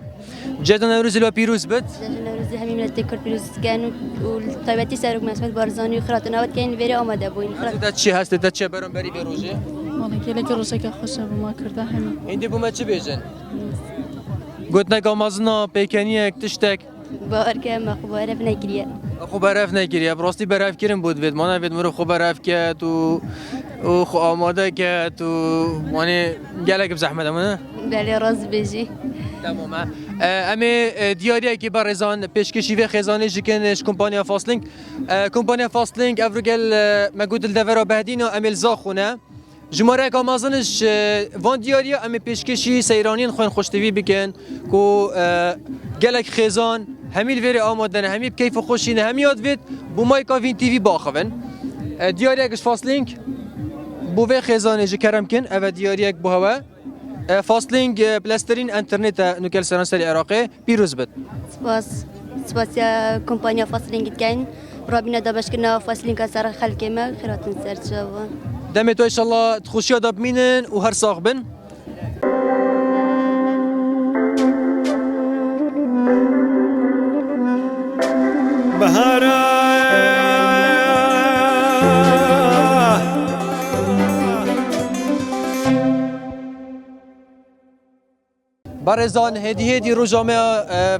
Cejna Newrozê li we pîroz bit. Cejna Newrozê hemî miletê Kurd pîroz dikin û, û li taybetî serok Mesut Barzanî û xiratina we dikin vêrê amade bûyîn. Hestê te çi ye? Hestê te çi ye beramberî vê rojê? Wala gelekî rojeke xweş e bo me Kurda hemî. Hîndî bo me çi bêjin? Gotineka mezin a, pêkeniyek, tiştek? Bawer ke me xwe bawer ev nekiriye. Xwe berev nekiriye. Bi rastî berevkirin bû divêt. Ma nevêt mirov xwe berev ket û, û xwe amade ket û, wanê gelek bi zehmet e, ne? Belê, rast bêjî. Tamam e. E, em ê, e, diyariyekî berêzan pêşkêşî vê xêzanê jî kin ji kompanya Fastlink. E, kompanya Fastlink ev gel, e, me got li devera Behdîna, em ê li Zaxo ne. Jimareyeka mezin ji van diyariya em ê pêşkêşî seyraniyên xwe yên Xweş T V bikin ku, e, gelek xêzan hemî li vêrê amade ne, hemî bi keyf û xweşî ne, hemî ya divêt bo mayka Vîn T V biaxivin. E, diyariyek ji Fastlink bo vê xêzanê ji kerem kin, ev e diyariyek bo hewe. E, Fastlink, e, pilesterîn înternet e nuke li seranserê Iraqê. Pîroz bit. Spas. Spasiya kompanya Fastlink dikeyn. Rabîna dabeşkirina Fastlink ser xelkê me, xêr hatin ser çava. Demê tu inşallah di xweşiya de bimînin û her sax bin. Bahara. Berêzan, hêdî hêdî roja me, e,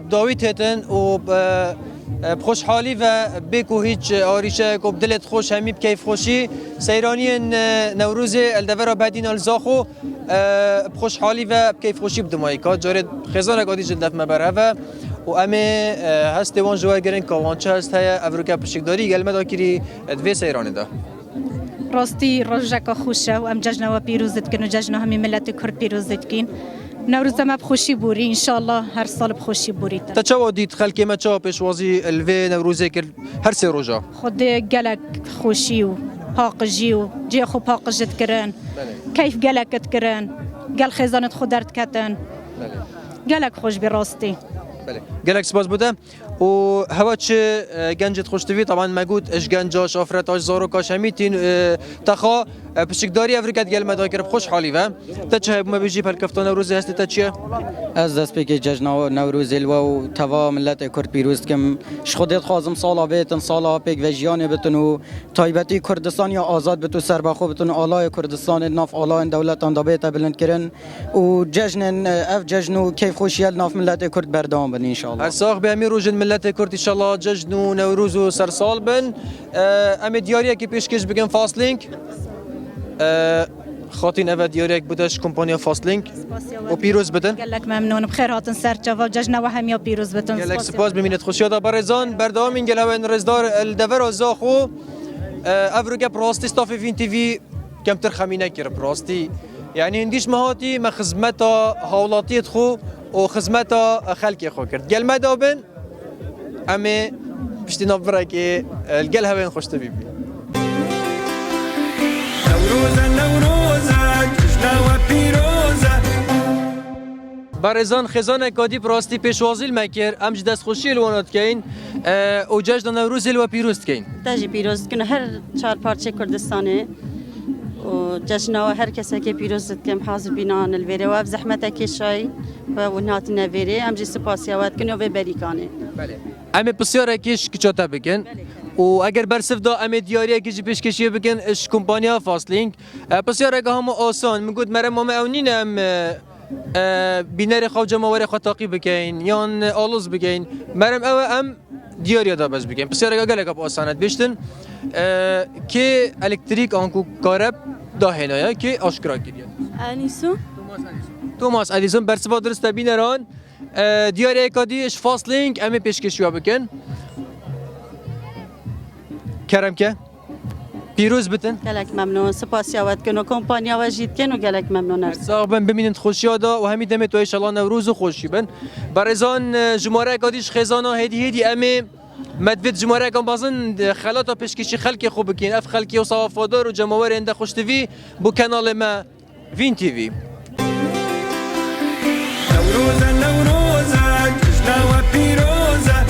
bi dawî têtin û, e, e, bi xweşhalî ve bê ku hîç arîşeyek û bi dilê xweş hemî bi keyfxweşî seyraniyên, e, Newrozê li devera Bedîna li Zaxo, e, bi xweşhalî ve bi keyfxweşî bi dimayî ka. Carê xêzanek adî jî li def me berhev e û em ê, e, hestê wan ji we girin ka wan çi hest heye, evroke pişikdarî gel me da kirî, e, di vê seyranê de. Rastî rojeka xweş e û em cejna we pîroz dikin û cejna hemî miletê Kurd pîroz dikin. Newroza me bi xweşî borî, înşallah her sal bi xweşî borîte. Te çawa dît, xelkê me çawa pêşwazî li vê Newrozê kir her sê roja? Xwedê gelek xweşî û paqijî û cihê xwe paqij dikirin. Belê. Keyf gelek dikirin. Gel xêzanê xwe derdiketin. Belê. Gelek xweş bî rastî. Belê. Gelek spas bo te. Û hewa çi, e, gencê Xweş T V, taban me got, ji genca, ji afreta, ji zaroka, ji hemî tîn, e, texa, e, pişikdarî evroke digel me da kir, bi xweşhalî ve. Te çi heye bo me bêjî, pelkefta Newrozê hestê te çi ye? Ez destpêkê cejna Newrozê li we û teva miletê Kurd pîroz dikim. Ji Xwedê dixwazim sala bêtin, sala pêkvejiyanê bitin û taybetî Kurdistan ya azad bit û serbexwe bitin û alayê Kurdistanê di nav alayên dewletan de bête bilindkirin. Û cejnên, e, ev cejn û keyfxweşiye li nav miletê Kurd berdewam bin, înşallah. Ez sax be, hemî rojên miletê Kurd, înşallah, cejn û Newroz û sersal bin. E, em ê diyariyekê pêşkêş bikin Fastlink. E, Xatîn, ev e diyariyek bide ji kompanya Fastlink. Û pîroz bidin. Gelek memnûn. Bi xêr hatin ser çava. Cejna we hemiya pîroz bitin. Gelek spas, bimînit xweşiya da berêzan. Berdewamîn gel hewen rêzdar, e, li devera Zaxo. E, ev rûge bi rastî stafê Vîn T V kemtir xemî nekir bi rastî. Yanî hindî ji me hatî, me xizmeta hawlatiyê xwe û xizmeta xelkê xwe kir. Gel me da bin, em ê piştî nav birekê, e, li gel hewên xweş tevî bî. Newroz e, Newroz e, cejna we pîroz e. Berêzan, xêzaneka dî bi rastî pêşwazî li me kir, em ji destxweşiyê li wan dikeyin, e, û cejna Newrozê li we pîroz dikeyin. Te jî pîroz dikin û her çar parçeyê Kurdistanê û cejna we her kesekê pîroz dikim, hazir bînan li vêrê we. Ev zehmete kêşayî we hûn hatine vêrê, em jî sipasiya we dikin û vê berîkanê. Belê. Em ê pisyarekî ji kiça te bikin. Belê. Û eger bersiv da, em ê diyariyekî jî pêşkêşiyê bikin ji kompanya Fastlink. E, pisyareke hema asan, min got, merema me ew nîne, em, e, e, bînerê xwe cema were xwe taqî bikeyin, yan, e, aloz bikeyin. Merem ew e, em diyariya dabez bikin. Pisyareke gelek asan e dibêjtin. E, kê elektrîk anku kareb dahênaya, kê aşkira kiriye? Anîso. Thomas Edison. Thomas Edison, bersiva dirist e bîneran. E, diyariyeka dî ji Fastlink em ê pêşkêşiya bikin. Kerem ke. Pîroz bitin. Gelek memnûn. Spasiya we dikin û kompanya we jî dikin û gelek memnûn. Sax bin, bimînin di xweşiya de û hemî demê tu inşallah Newroz û xweşî bin. Berêzan, e, jimareyeka dî ji xêzana hêdî hêdî em ê Me divêt jimareyeke mezin xelata pêşkêşî xelkê xwe bikîn. Ev xelkê wisa wefadar û cemawerê hinde xweştivî bo kenalê me Vîn T V. Newroze, Newroze, cejna we pîroz e.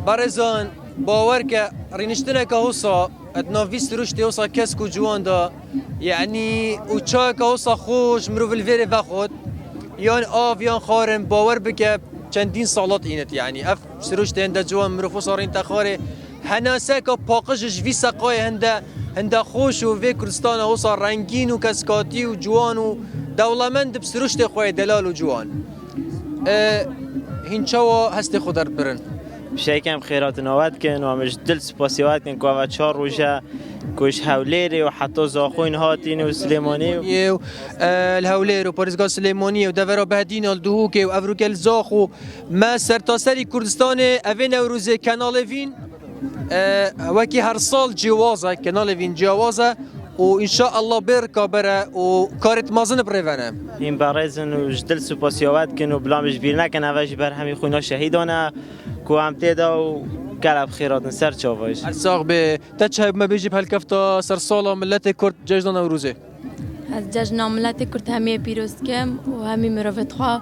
Barêzan, bawer ke rîniştineke wisa di nav vî siruştê wisa kesk û ciwan de, yanî û çayeke wisa xweş mirov li vêrê vexwet, yan av yan xwarin, bawer bike çendîn salat înit, yanî ev siruştê hinde ciwan mirov wisa rînte xwarê, henaseka paqij ji vî seqayê hinde, hinde xweş û vê Kurdistana wisa rengîn û keskatî û ciwan û dewlemend bi siruştê xwe yê delal û ciwan. E, hîn çawa hestê xwe derdibirin? Bi şekem xêratina we dikin û em ji dil spasiya we dikin ku eva çar roj e ku ji Hewlêrê û heta Zaxoyên hatîn û Silêmaniyê û, e, li Hewlêr û parêzgeha Silêmaniyê û devera Behdîna li Duhokê û evroke li Zaxo me sertaserî Kurdistanê evê Newrozê kenalê Vîn, e, wekî her sal cêwaz e, kenalê Vîn cêwaz e û înşaallah bê rikabere û karêt mezin bi rê vene. Hîn berêzin û ji dil supasiya we dikin û bila min ji bîr nekin, eve ji ber hemî xwîna şehîdan e ku em tê de û gelek bi xêr hatin ser çava jî. Her sax bê. Te çi heye me bêjî bi helkefta sersala miletê Kurd cejna Newrozê? Ez cejna miletê Kurd hemiyê pîroz dikim û hemî mirovê dixwa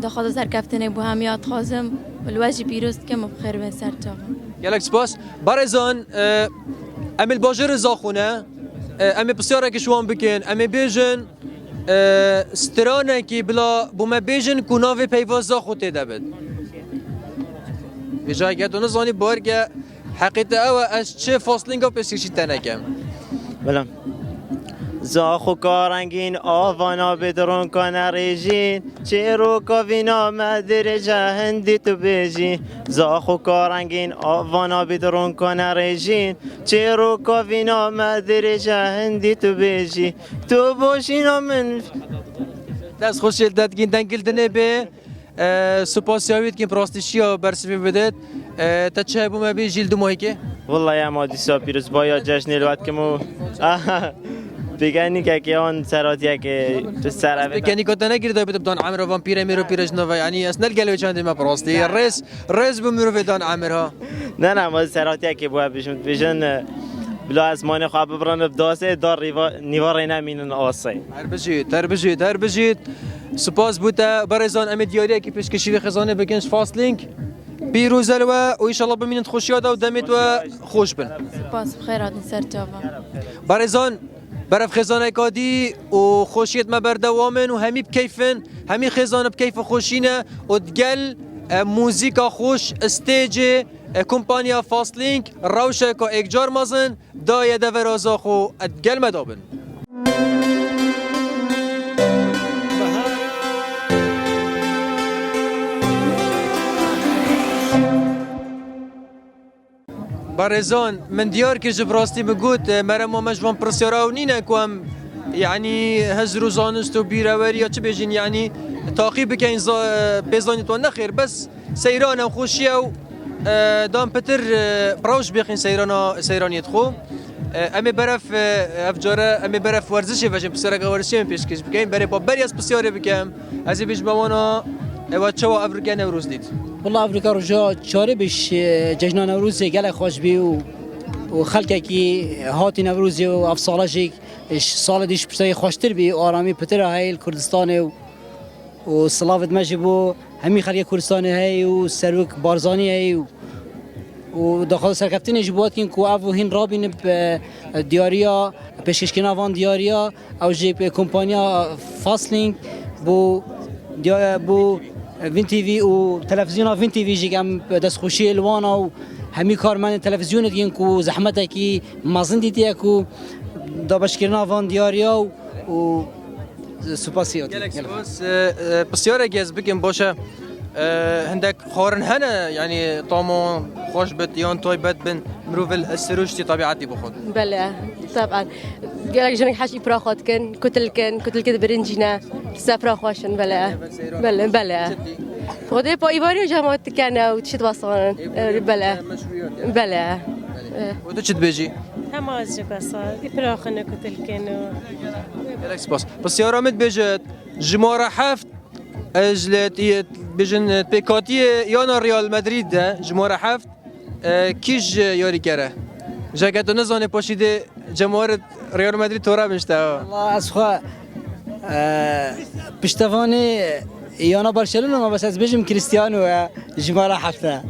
daxwaza serkeftinê bo hemiya dixwazim û li we jî pîroz dikim û bi xêr bên ser çavan. Gelek spas. Barêzan, e, em ê li bajêrê Zaxo ne, e, em ê pisyareke ji wan bikin, em ê bêjin, e, stranekî bila bo me bêjin ku navê peyva Zaxo tê de bit. Vêca eger tu nizanî, bawer ke heqîqet ew e, ez çi faslinga pêşkêşî te nekem. Belê. Zaxoka rengîn, avana bêdronka nerêjîn, çêroka vîna me dirêj e hindî tu bêjî. Zaxoka rengîn, avana bêdronka nerêjîn, çêroka vîna me dirêj e hindî tu bêjî. Tu boşîna min. Dest xweş ê, te dikîn dengil dinê bê. E, supasiya wî dikin, bi rastî şiya bersivê bidêt. E, te çi heye bo me bêjî li Dumahîkê? Wellahî ema dîsa pîrozbahiya cejnê li we dikim û pêkenîkekê an serhatiyekê tu ser ev. Pêkenîka te ne girêdayî bide bi dan emra van pîrê mêr û pîrejna ve, yanî ez ne li gel wê çendê me bi rastî. Rêz, rêz bo mirovê dan emir ha. Ne, ne, ema serhatiyekê bo we bêjim, dibêjin, e, bila ez manê xwe bibirînim bi dasê, da rîva-, nîva rê nemînin asê. Her bijît, her bijît, her bijît. Spas bo te, berêzan, em ê diyariyekî pêşkêşî vê xêzanê bikin ji Fastlink. Pîroz e li we û înşallah bimînin di xweşiya de û demê we xweş bin. Spas, bi xêr hatin ser çavan. Berêzan, berev xêzaneka dî û xweşiyêt me berdewam in û hemî bi keyf in, hemî xêzan bi keyf û xweşî ne û digel, e, muzîka xweş, stêcê, e, kompanya Fastlink, rewşeka êkcar mezin, daye devera Zaxo, e, digel me de bin. Berêzan, min diyar kir, ji bi rastî min got, e, merema me ji van pirsyara ew nîne ku em, yanî, hizr û zanist û bîrewerî ya çi bêjin, yanî, taqî bikeyin za-, e, pêzanî wan nexêr, bes seyran e, xweşî ye û, e, dan pitir, e, rewş bêxin seyrana, seyraniyê xwe. E, em ê berev, e, ev care em ê berev werzişê vejin, pisyareke werzişê em pêşkêş bikeyin. Berê pa berî ez pisyarê bikem, ez ê bêjim wana, e, we çawa ev rike Newroz dît? Wela ev rike roja çarê bî, e, cejna Newrozê gelek xweş bî û, û xelkekî hatî Newrozê û ev sala jî, e, salê dî ji piştê xweştir bî, aramî pitir e heyî li Kurdistanê û û silavê me jî bo hemî xelkê Kurdistanê heye û Serok Barzanî heye û, û daxwaza serkeftinê ji bo we dikin ku ev hîn rabînin bi, e, diyariya, pêşkêşkirina van diyariya, ew jî bi kompanya Fastlink bo diya-, bo Vîn T V û televîzyona Vîn T V jî em destxweşiyê li wan a û hemî karmendên televîzyonê dikin ku zehmetekî mezin dîtiye ku dabeşkirina van diyariya û û Supasî ot. Gelek spas. E, e, pisyarek ez bikim, baş e. E, hindek xwarin hene, yanî tama xweş bit yan taybet bin, mirov li siruştî tabiatî bixwit? Bele, teben. Gelek jinik heş îpira xwe dikin, kutilkin, kutilkê di birincî ne, sefra xweş in, bele. Bele, bele. Xwedê pa îvarî û cemaat dikene û çi dibasanin. Bele. Bele. Û tu çi dibêjî? Hema ez jî besa, îpira xwe ne kutilkin û. Gelek spas. Pisyara min dibêjit, jimara heft, ez li, Bêjin, e, pêkhatiyê yana Real Madrid de jimare heft, e, kî ji yarîker e? Jeke tu nizanê paşî dê cemawerê Real Madrid tora binişte ha. Valla ez xwe, e, piştevanê yana Barcelona me, bes ez bêjim Cristiano ye, jimare heft e.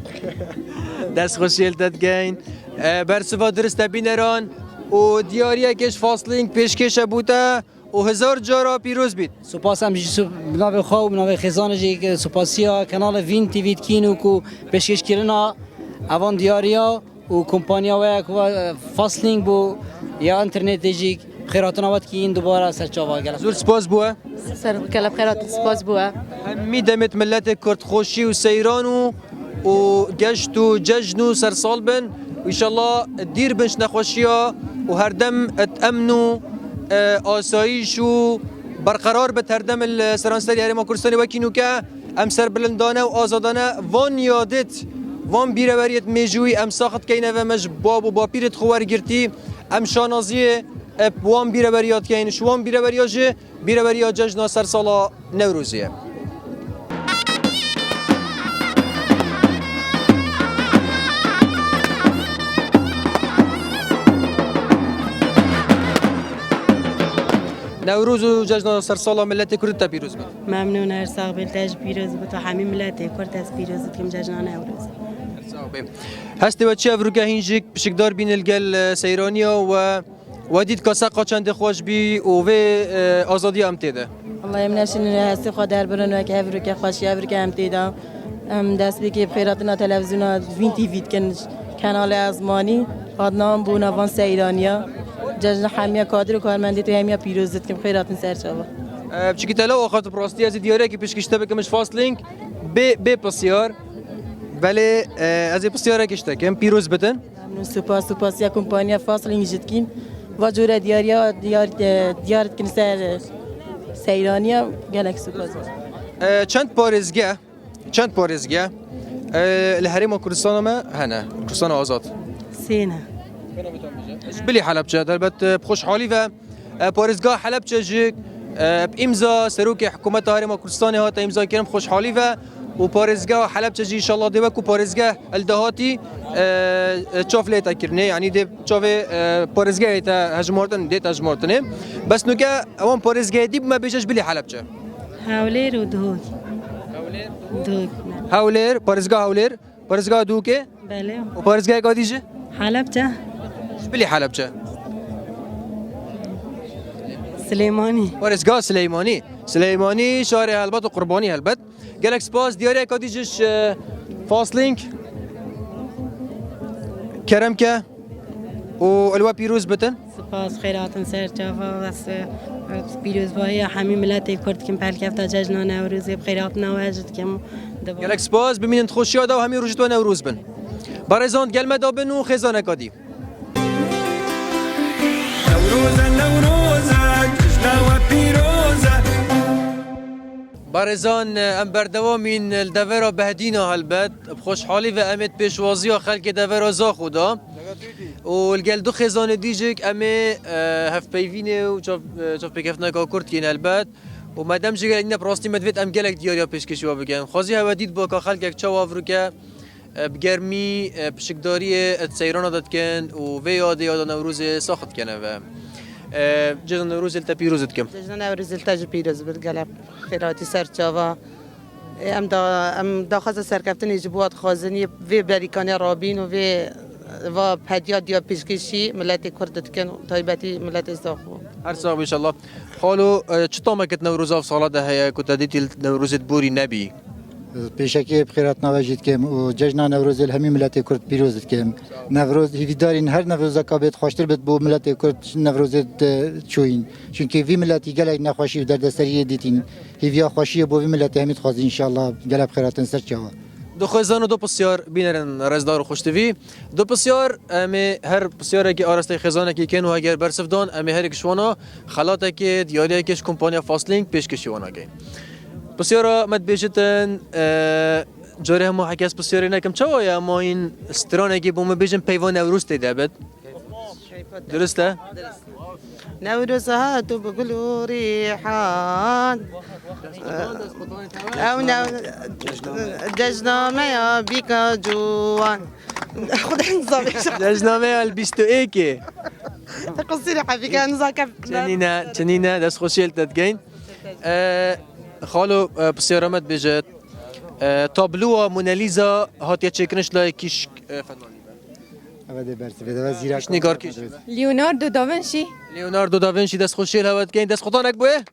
Dest xweşiyê li te dikeyn. E, bersiva dirist e bîneran û diyariyekê ji Fastlink pêşkêş e bû te. û hezar cara pîroz bît. Spas em jî su-, bi navê xwe û bi navê xêzanê jî supasiya kanalê Vîn T V dikîn û ku pêşkêşkirina evan diyariya û kompanya we ku, e, Fastlink bû ya înternetê jî xêratina we dikîn dubara ser çava gelek. Zor spas bû e. Ser gelek xêratin spas bû e. Hemî demêt milletê Kurd xweşî û seyran û û geşt û cejn û sersal bin. Înşallah dîr bin ji nexweşiya û herdem et emn û, e, asayîş û berqerar bit herdem li seranserî Herêma Kurdistanê wekî nûke. Em serbilindane û azadane van yadêt, van bîreweriyêt mêjûyî em sax dikeyne ve me ji bab û bapîrêt xwe wergirtî. Em şanaziyê, e, wan bîreweriya dikeyin. Ji wan bîreweriya jî Bîreveriya cejna sersala Newrozê ye. Newroz û cejna sersala miletê Kurd te pîroz be. Memnûn, her sax bî, te jî pîroz bî, tu hemî miletê Kurd ez pîroz dikim cejna Newroz. Her sax bî. Hestê we çi evroke hîn jî pişikdar bîne li gel, e, seyraniya we? We dît ka seqa çendê xweş bî û vê, e, azadiya em tê de. Wallahî em neşînin hestê xwe derbirin wek evroke xweşî, evroke em tê de. Em dest pê kê bi xêratina televîzyona Vîn T V dikin, kanalê ezmanî, hatna em bûna van seyraniya. Cejna hemiya kadir û karmendê tu hemiya pîroz dikim, xêratin ser çava. E, piçikî te law axaftin bi rastî ez ê diyariyekî pêşkêş te bikim ji Fastlink. Bê, bê pisyar. Belê, e, ez ê pisyarekê ji te kim. Pîroz bitin. Memnûn, spas, supasiya kompaniya Fastlink jî dikîm. Va cûre diyariya diyar, e, diyar dikin ser, e, seyraniya gelek spas. E, çend parêzgeh, çend parêzgeh, e, li Herêma Kurdistana me hene, Kurdistana Azad? Sê ne. Ji bilî Helebçe, helbet, e, bi xweşhalî ve E, parêzgeha Helebçe jî, e, bi îmza Serokê Hikûmeta Herêma Kurdistanê hate îmzakirin bi xweşhalî ve û parêzgeha Helebçe jî înşallah dê wekû parêzgeh li dahatî, e, e, çav lê te kirinê, yanî dê çavê, e, parêzgehê te hejmartin, dê te hejmartinê. Bes nuke ewan parêzgehê dî bû me bêje ji bilî Helebçe. Hewlêr û Duhok. Duhok. Hewlêr, parêzgeha Hewlêr. Parêzgeha Dûkê? Belê. Û parêzgeheka dî jî? Helebçe. Ji bilî Helebçe. Silêmanî. Parêzgeha Sileymanî. Sileymanî şarê helbet û qurbanî helbet. Gelek spas. Diyariyeka dî jî ji, e, Fastlink. Kerem ke. û li we pîroz bitin. Spas, xêr hatin ser çava, ez, e, pîrozbahiya hemî miletê Kurd dikim, pelkefta cejna Newrozê bi xêr hatina we jî dikim. Gelek spas, bimînin di xweşiya de û hemî rojê we Newroz bin. Berêzan gel me de bin û xêzaneka dî. Newroz e, Newroz e, cejna we pîroz e. Barêzan, em berdewamîn li devera Behdîna helbet. Bi xweşhalî ve em ê di pêşwaziya xelkê devera Zaxo de. Û li gel du xêzanê dî jî em ê, e, hevpeyvînê û çav, e, çavpêkeftineka kurt yên helbet. Û me dem jî gelek nîne bi rastî me divêt em gelek diyariya pêşkêşî we bikin. Xwezî hewe dît ba ka xelkek çawa evroke e, bi germî, e, pişikdariyê, e, seyrana de dikin û vê yadê yada Newrozê sax dikene ve. E, cejna Newrozê li te pîroz dikim. Cejna Newrozê li te jî pîroz bin, gelek xêratî ser çava. E, em da, em daxwaza serkeftinê ji bo we dixwazin, yê vê berîkaniya rabîn û vê va pediya diya pêşkêşî miletê Kurd dikin, taybetî miletê Zaxo. Her sax bî inşallah. Xalo, e, çi tameket Newroza ev sala de heye ku te dîtî li Newrozê di borî nebî? Pêşekê bi xêratina we jî dikim û cejna Newrozê li hemî miletê Kurd pîroz dikim. Newroz, hîvîdarîn her Newrozeka bêt xweştir bit bo miletê Kurd Newrozê diçûyîn. Çunkî vî miletî gelek nexweşî û derdeseriyê dîtîn. Hîviya xweşiyê bo vî miletê hemî dixwazî înşallah gelek bi xêratin ser çawa. Du xêzan û du pisyar bînerin rêzdar û xweştivî. Du pisyar, em ê her pisyarekî arasteyî xêzanekî kin û heger bersiv dan, em ê herêk ji wana xelatekê, diyariyekê ji kompanya Fastlink pêşkêşî wana keyin. Pisyara me dibêjitin, e, carê hema heke ez pisyarê nekim, çawa ye? Em mayîn stranekî bo me bêjin peyva Newroz tê de bit. Dirist e? Newroz hat û bi gul û rîhan. Ew new cejna me ya bîka ciwan. Xwedê nizam. Cejna me ya li bîst û êkê. Qisîrê hebîka nizam ke. Çinîne, çinîne, destxweşiyê li te dikeyn. E, Xalo, e, pisyara me dibêje, e, tabloa Mona Lisa hatiye çêkirin ji layê kîşk, e, fenalî be? Eve dê bersivê de ve zîra. Kîşnîgarkî. Leonardo da Vinci. Leonardo da Vinci, destxweşiyê li hewe dikeyn, destxwetanek bûye.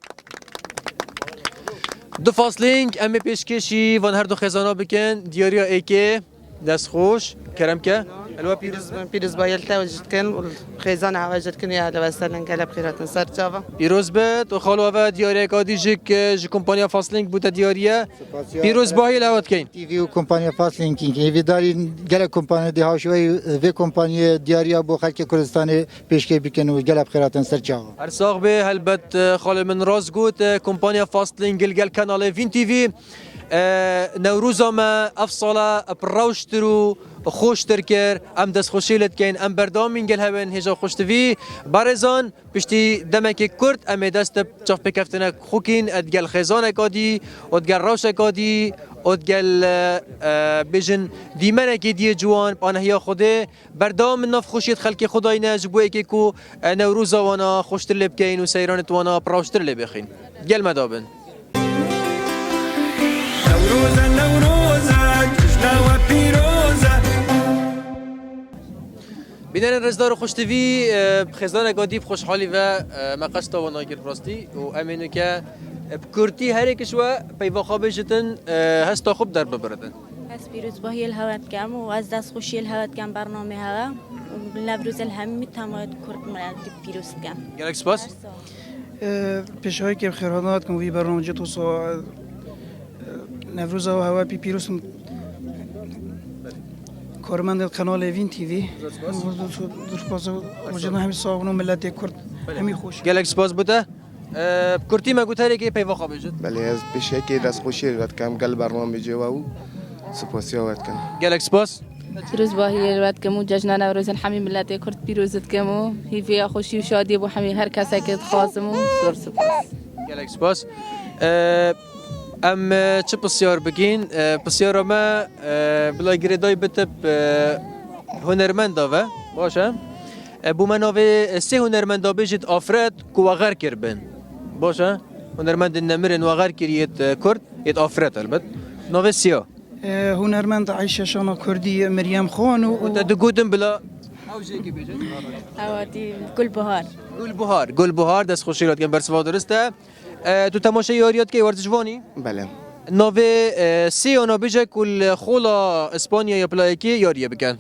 Du faslîng, em ê pêşkêşî van her du xêzana bikin. Diyariya êkê, destxweş, kerem ke. Elwa pîroz. Pîrozbahiyê li te jî dikin û xêzana hewe jî dikin ya li we ser lingele bi xêr hatin ser çava. Pîroz bit û xalo eve diyariyeka dî jî ke ji kompanya Faslink bûte diyariye. Pîrozbahiyê li hewe dikeyn. T V û kompanya Fastlink hêvîdarî gelek kompaniyê dî hawşîweyî vê kompaniyê diyariya bo xelkê Kurdistanê pêşkê bikin û gelek xêratin ser çawa. Her sax bê, helbet, e, xalê min rast got, e, kompanya Fastlink li gel kanalê Vîn T V, e, Newroza me ev sala bi rewştir û xweştir kir. Em destxweşiyê lê dikeyn, em berdewamîn gel hewen hêja xweştivî. Barêzan, piştî demekê kurt em ê dest bi çavpêkeftinek xwe kîn, e, digel xêzaneka dî û digel rewşeka dî û digel, e, e, bêjin dîmenekê dî yê ciwan, bi anehiya Xwedê. Berdewam in nav xweşiyê di xelkê xwe dayne ji bo yekê ku, e, Newroza wana xweştir lê bikeyn û seyranê di wana bi rewştir lê bixîn. Gel me dabin. Newroz e, Newroz e, cejna we pîroz e. Bînerên rêzdar û xweştivî, e, bi xêzaneka dî bi xweşhalî ve, e, me qesta wana kir bi rastî û em ê nuke, e, bi kurtî herêk ji we peyva xwe bêjitin, e, hesta xwe bi der bibiritin. Ez pîrozbahiyê li hewe dikem û ez destxweşiyê li hewe dikem bernamê hewe û li Newrozê li hemî tema Kurd miletî pîroz dikem. Gelek spas. Pêşayekê bi xêrhatina dikim vî bernamecê tosa Newroza we hewe pî pîroz im. Karmendê qenalê Vîn T V. Durpasa rojena hemî sax bin û miletê Kurd hemî xweş. Gelek spas bo te. E, bi kurtî me got herêkê peyva xwe bêjit. Belê, ez pêşekê destxweşiyê li we dikim gel bernamecê we û spasiya we dikim. Gelek spas. Pîrozbahiyê li we dikim û cejna Newrozên hemî miletê Kurd pîroz dikim û hîviya xweşî û şadiyê bo hemî her kesekê dixwazim û zor spas. Gelek spas. E, em, e, çi pisyar bikîn? E, pisyara me, e, bila girêdayî bitib, e, hunermenda ve. Baş e? E, bo me navê, e, sê hunermenda bêjit afret ku we xerk kiribin. Baş e? Hunermendên nemirin we xerk kir yêt, e, Kurd, yêt afret helbet. Navê siya. E, hunermend Ayşe Şana Kurdî, Meryem Xan û, û te digotin bila ew jêkî bêjin. Ewatî Gulbihar. Gulbihar, Gulbihar, destxweşî dikim, bersiva dirist e. E, tu temaşe yariya dikey, werziş vanî? Belê. Navê, e, sê yana bêje ku li xola Îspanya ya pilayekê yariyê bikin.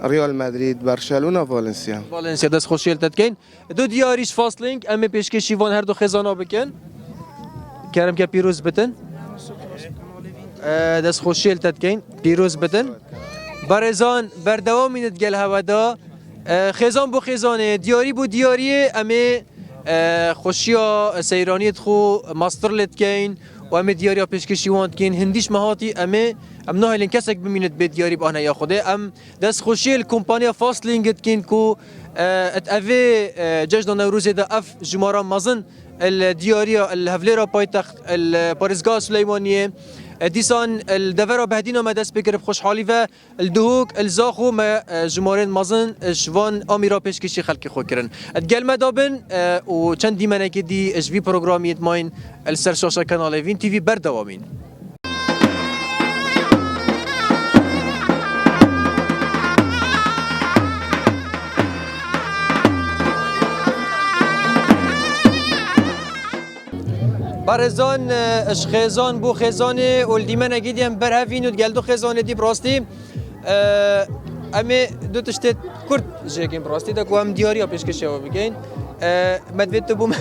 Real Madrid, Barcelona, Valencia. Valencia, destxweşiyê li te dikeyn. Du diyarî ji Fastlink, em ê pêşkêşî van her du xêzana bikin. Kerem ke pîroz bitin. E, destxweşiyê li te dikeyn. Pîroz bitin. Barêzan, berdewamîn di gel hewe de. E, xêzan bo xêzanê, diyarî bo diyariyê, em ê, e, xweşiya seyraniyê di xwe mastir lê dikeyn û em ê diyariya pêşkêşî wan dikeyn. Hindî ji me hatî, em ê, em nahêlin kesek bimînit bê diyarî bi aneya Xwedê. Em destxweşiyê li kompanya Fastlink dikeyn ku, e, di evê, e, cejna Newrozê de ev jimara mezin li diyariya li hevlêra paytext li parêzgeha Silêmaniyê, e, dîsan li devera Behdîna me dest pê kir bi xweşhalî ve. Li Duhok, li Zaxo me, e, jimarên mezin, e, ji van amîra pêşkêşî xelkê xwe kirin. Di gel me de bin, e, û çend dîmenekê dî ji vî programiyê dimayîn, e, li ser şaşa Kanalê Vîn T V berdewamîn. Barêzan, e, ji xêzan bo xêzanê û li dîmenekê dî em berhevîn û di gel du xêzanê dî bi rastî. Em ê du tiştê kurt jêkin bi rastî de ku em diyariya pêşkêşê we bikeyn. Me divê tu bo me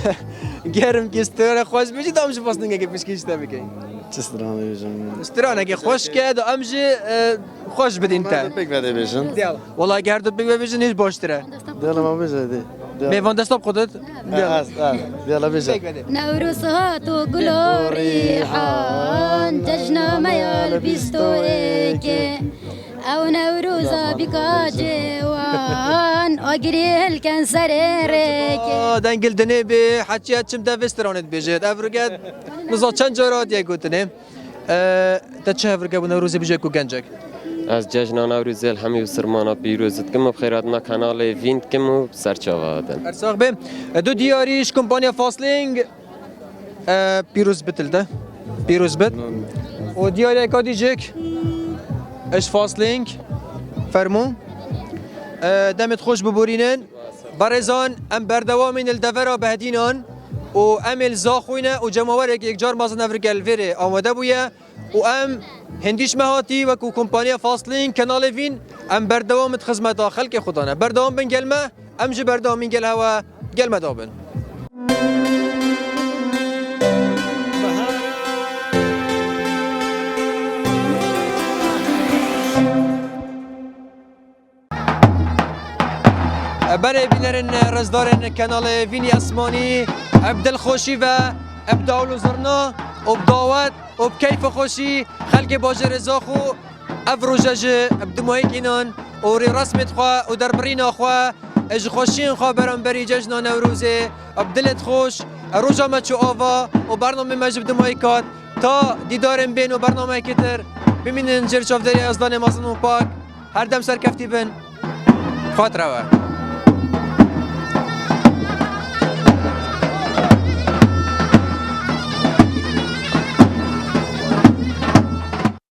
germ kî strana xweş bêjî, da em ji fasningekê pêşkêşî te bikeyn. Çi strana bêjim? Stranekê xweş ke, da em jî, e, xweş bidîn te. Pêk vedê bêjin. Diyala. Wala eger tu pêk ve bêjin hêj baştir e. Diyala ma bêje dê. Mêvan desta bi xwe dit. Diyala. Diyala bêje. Pêk vedê. Newroz hat û gul û rîhan, cejna me ya li bîst û êkê. Ew Newroza bîka cêwan. An agirî hilken serê rêkê. Aa, dengil dinê bê, heçiya çim de vê stranê dibêjit. Ev rige niza çend cara hatiye gotinê. Ee, te çi hevrike bû Newrozê bijê ku gencek? Ez cejna Newrozê li hemî Misirmana pîroz dikim û bi xêr hatina kanalê Vîn dikim û serçava hatin. Her sax bê. E, du diyarî ji kompanya Fastlink. E, pîroz bit li te. Pîroz bit. Û diyariyeka dî jî ji Fastlink. Fermû. E, demê xweş biborînin. Berêzan, em berdewamîn li devera Behdînan û em ê li Zaxoyê ne û cemawerek yekcar mezin hevrike li vêrê amade bûye û em hindî ji me hatî wekû kompaniya Fastlink, Kanalê Vîn, em berdewam di xizmeta xelkê xwe de ne. Berdewam bin gel me, em jî berdewamîn gel hewe, gel me de bin. Belê bînerên, rêzdarên Kanalê Vînî Esmanî, em dilxweşî ve, em dawil û zirna û bi dawet û bi keyf û xweşî xelkê bajêrê Zaxo ev roje ji bi dimayîk înan û rêresmên xwe û derbirîna xwe ji xweşiyên xwe beramberî cejna Newrozê bi dilê xweş roja me çû ava û bernamê me ji bi dimayîk hat. Ta dîdarên bên û bernameyekê tir bimînin jêr çavdêrê Ezlanê mezin û pak. Her dem serkeftî bin. Xatir we.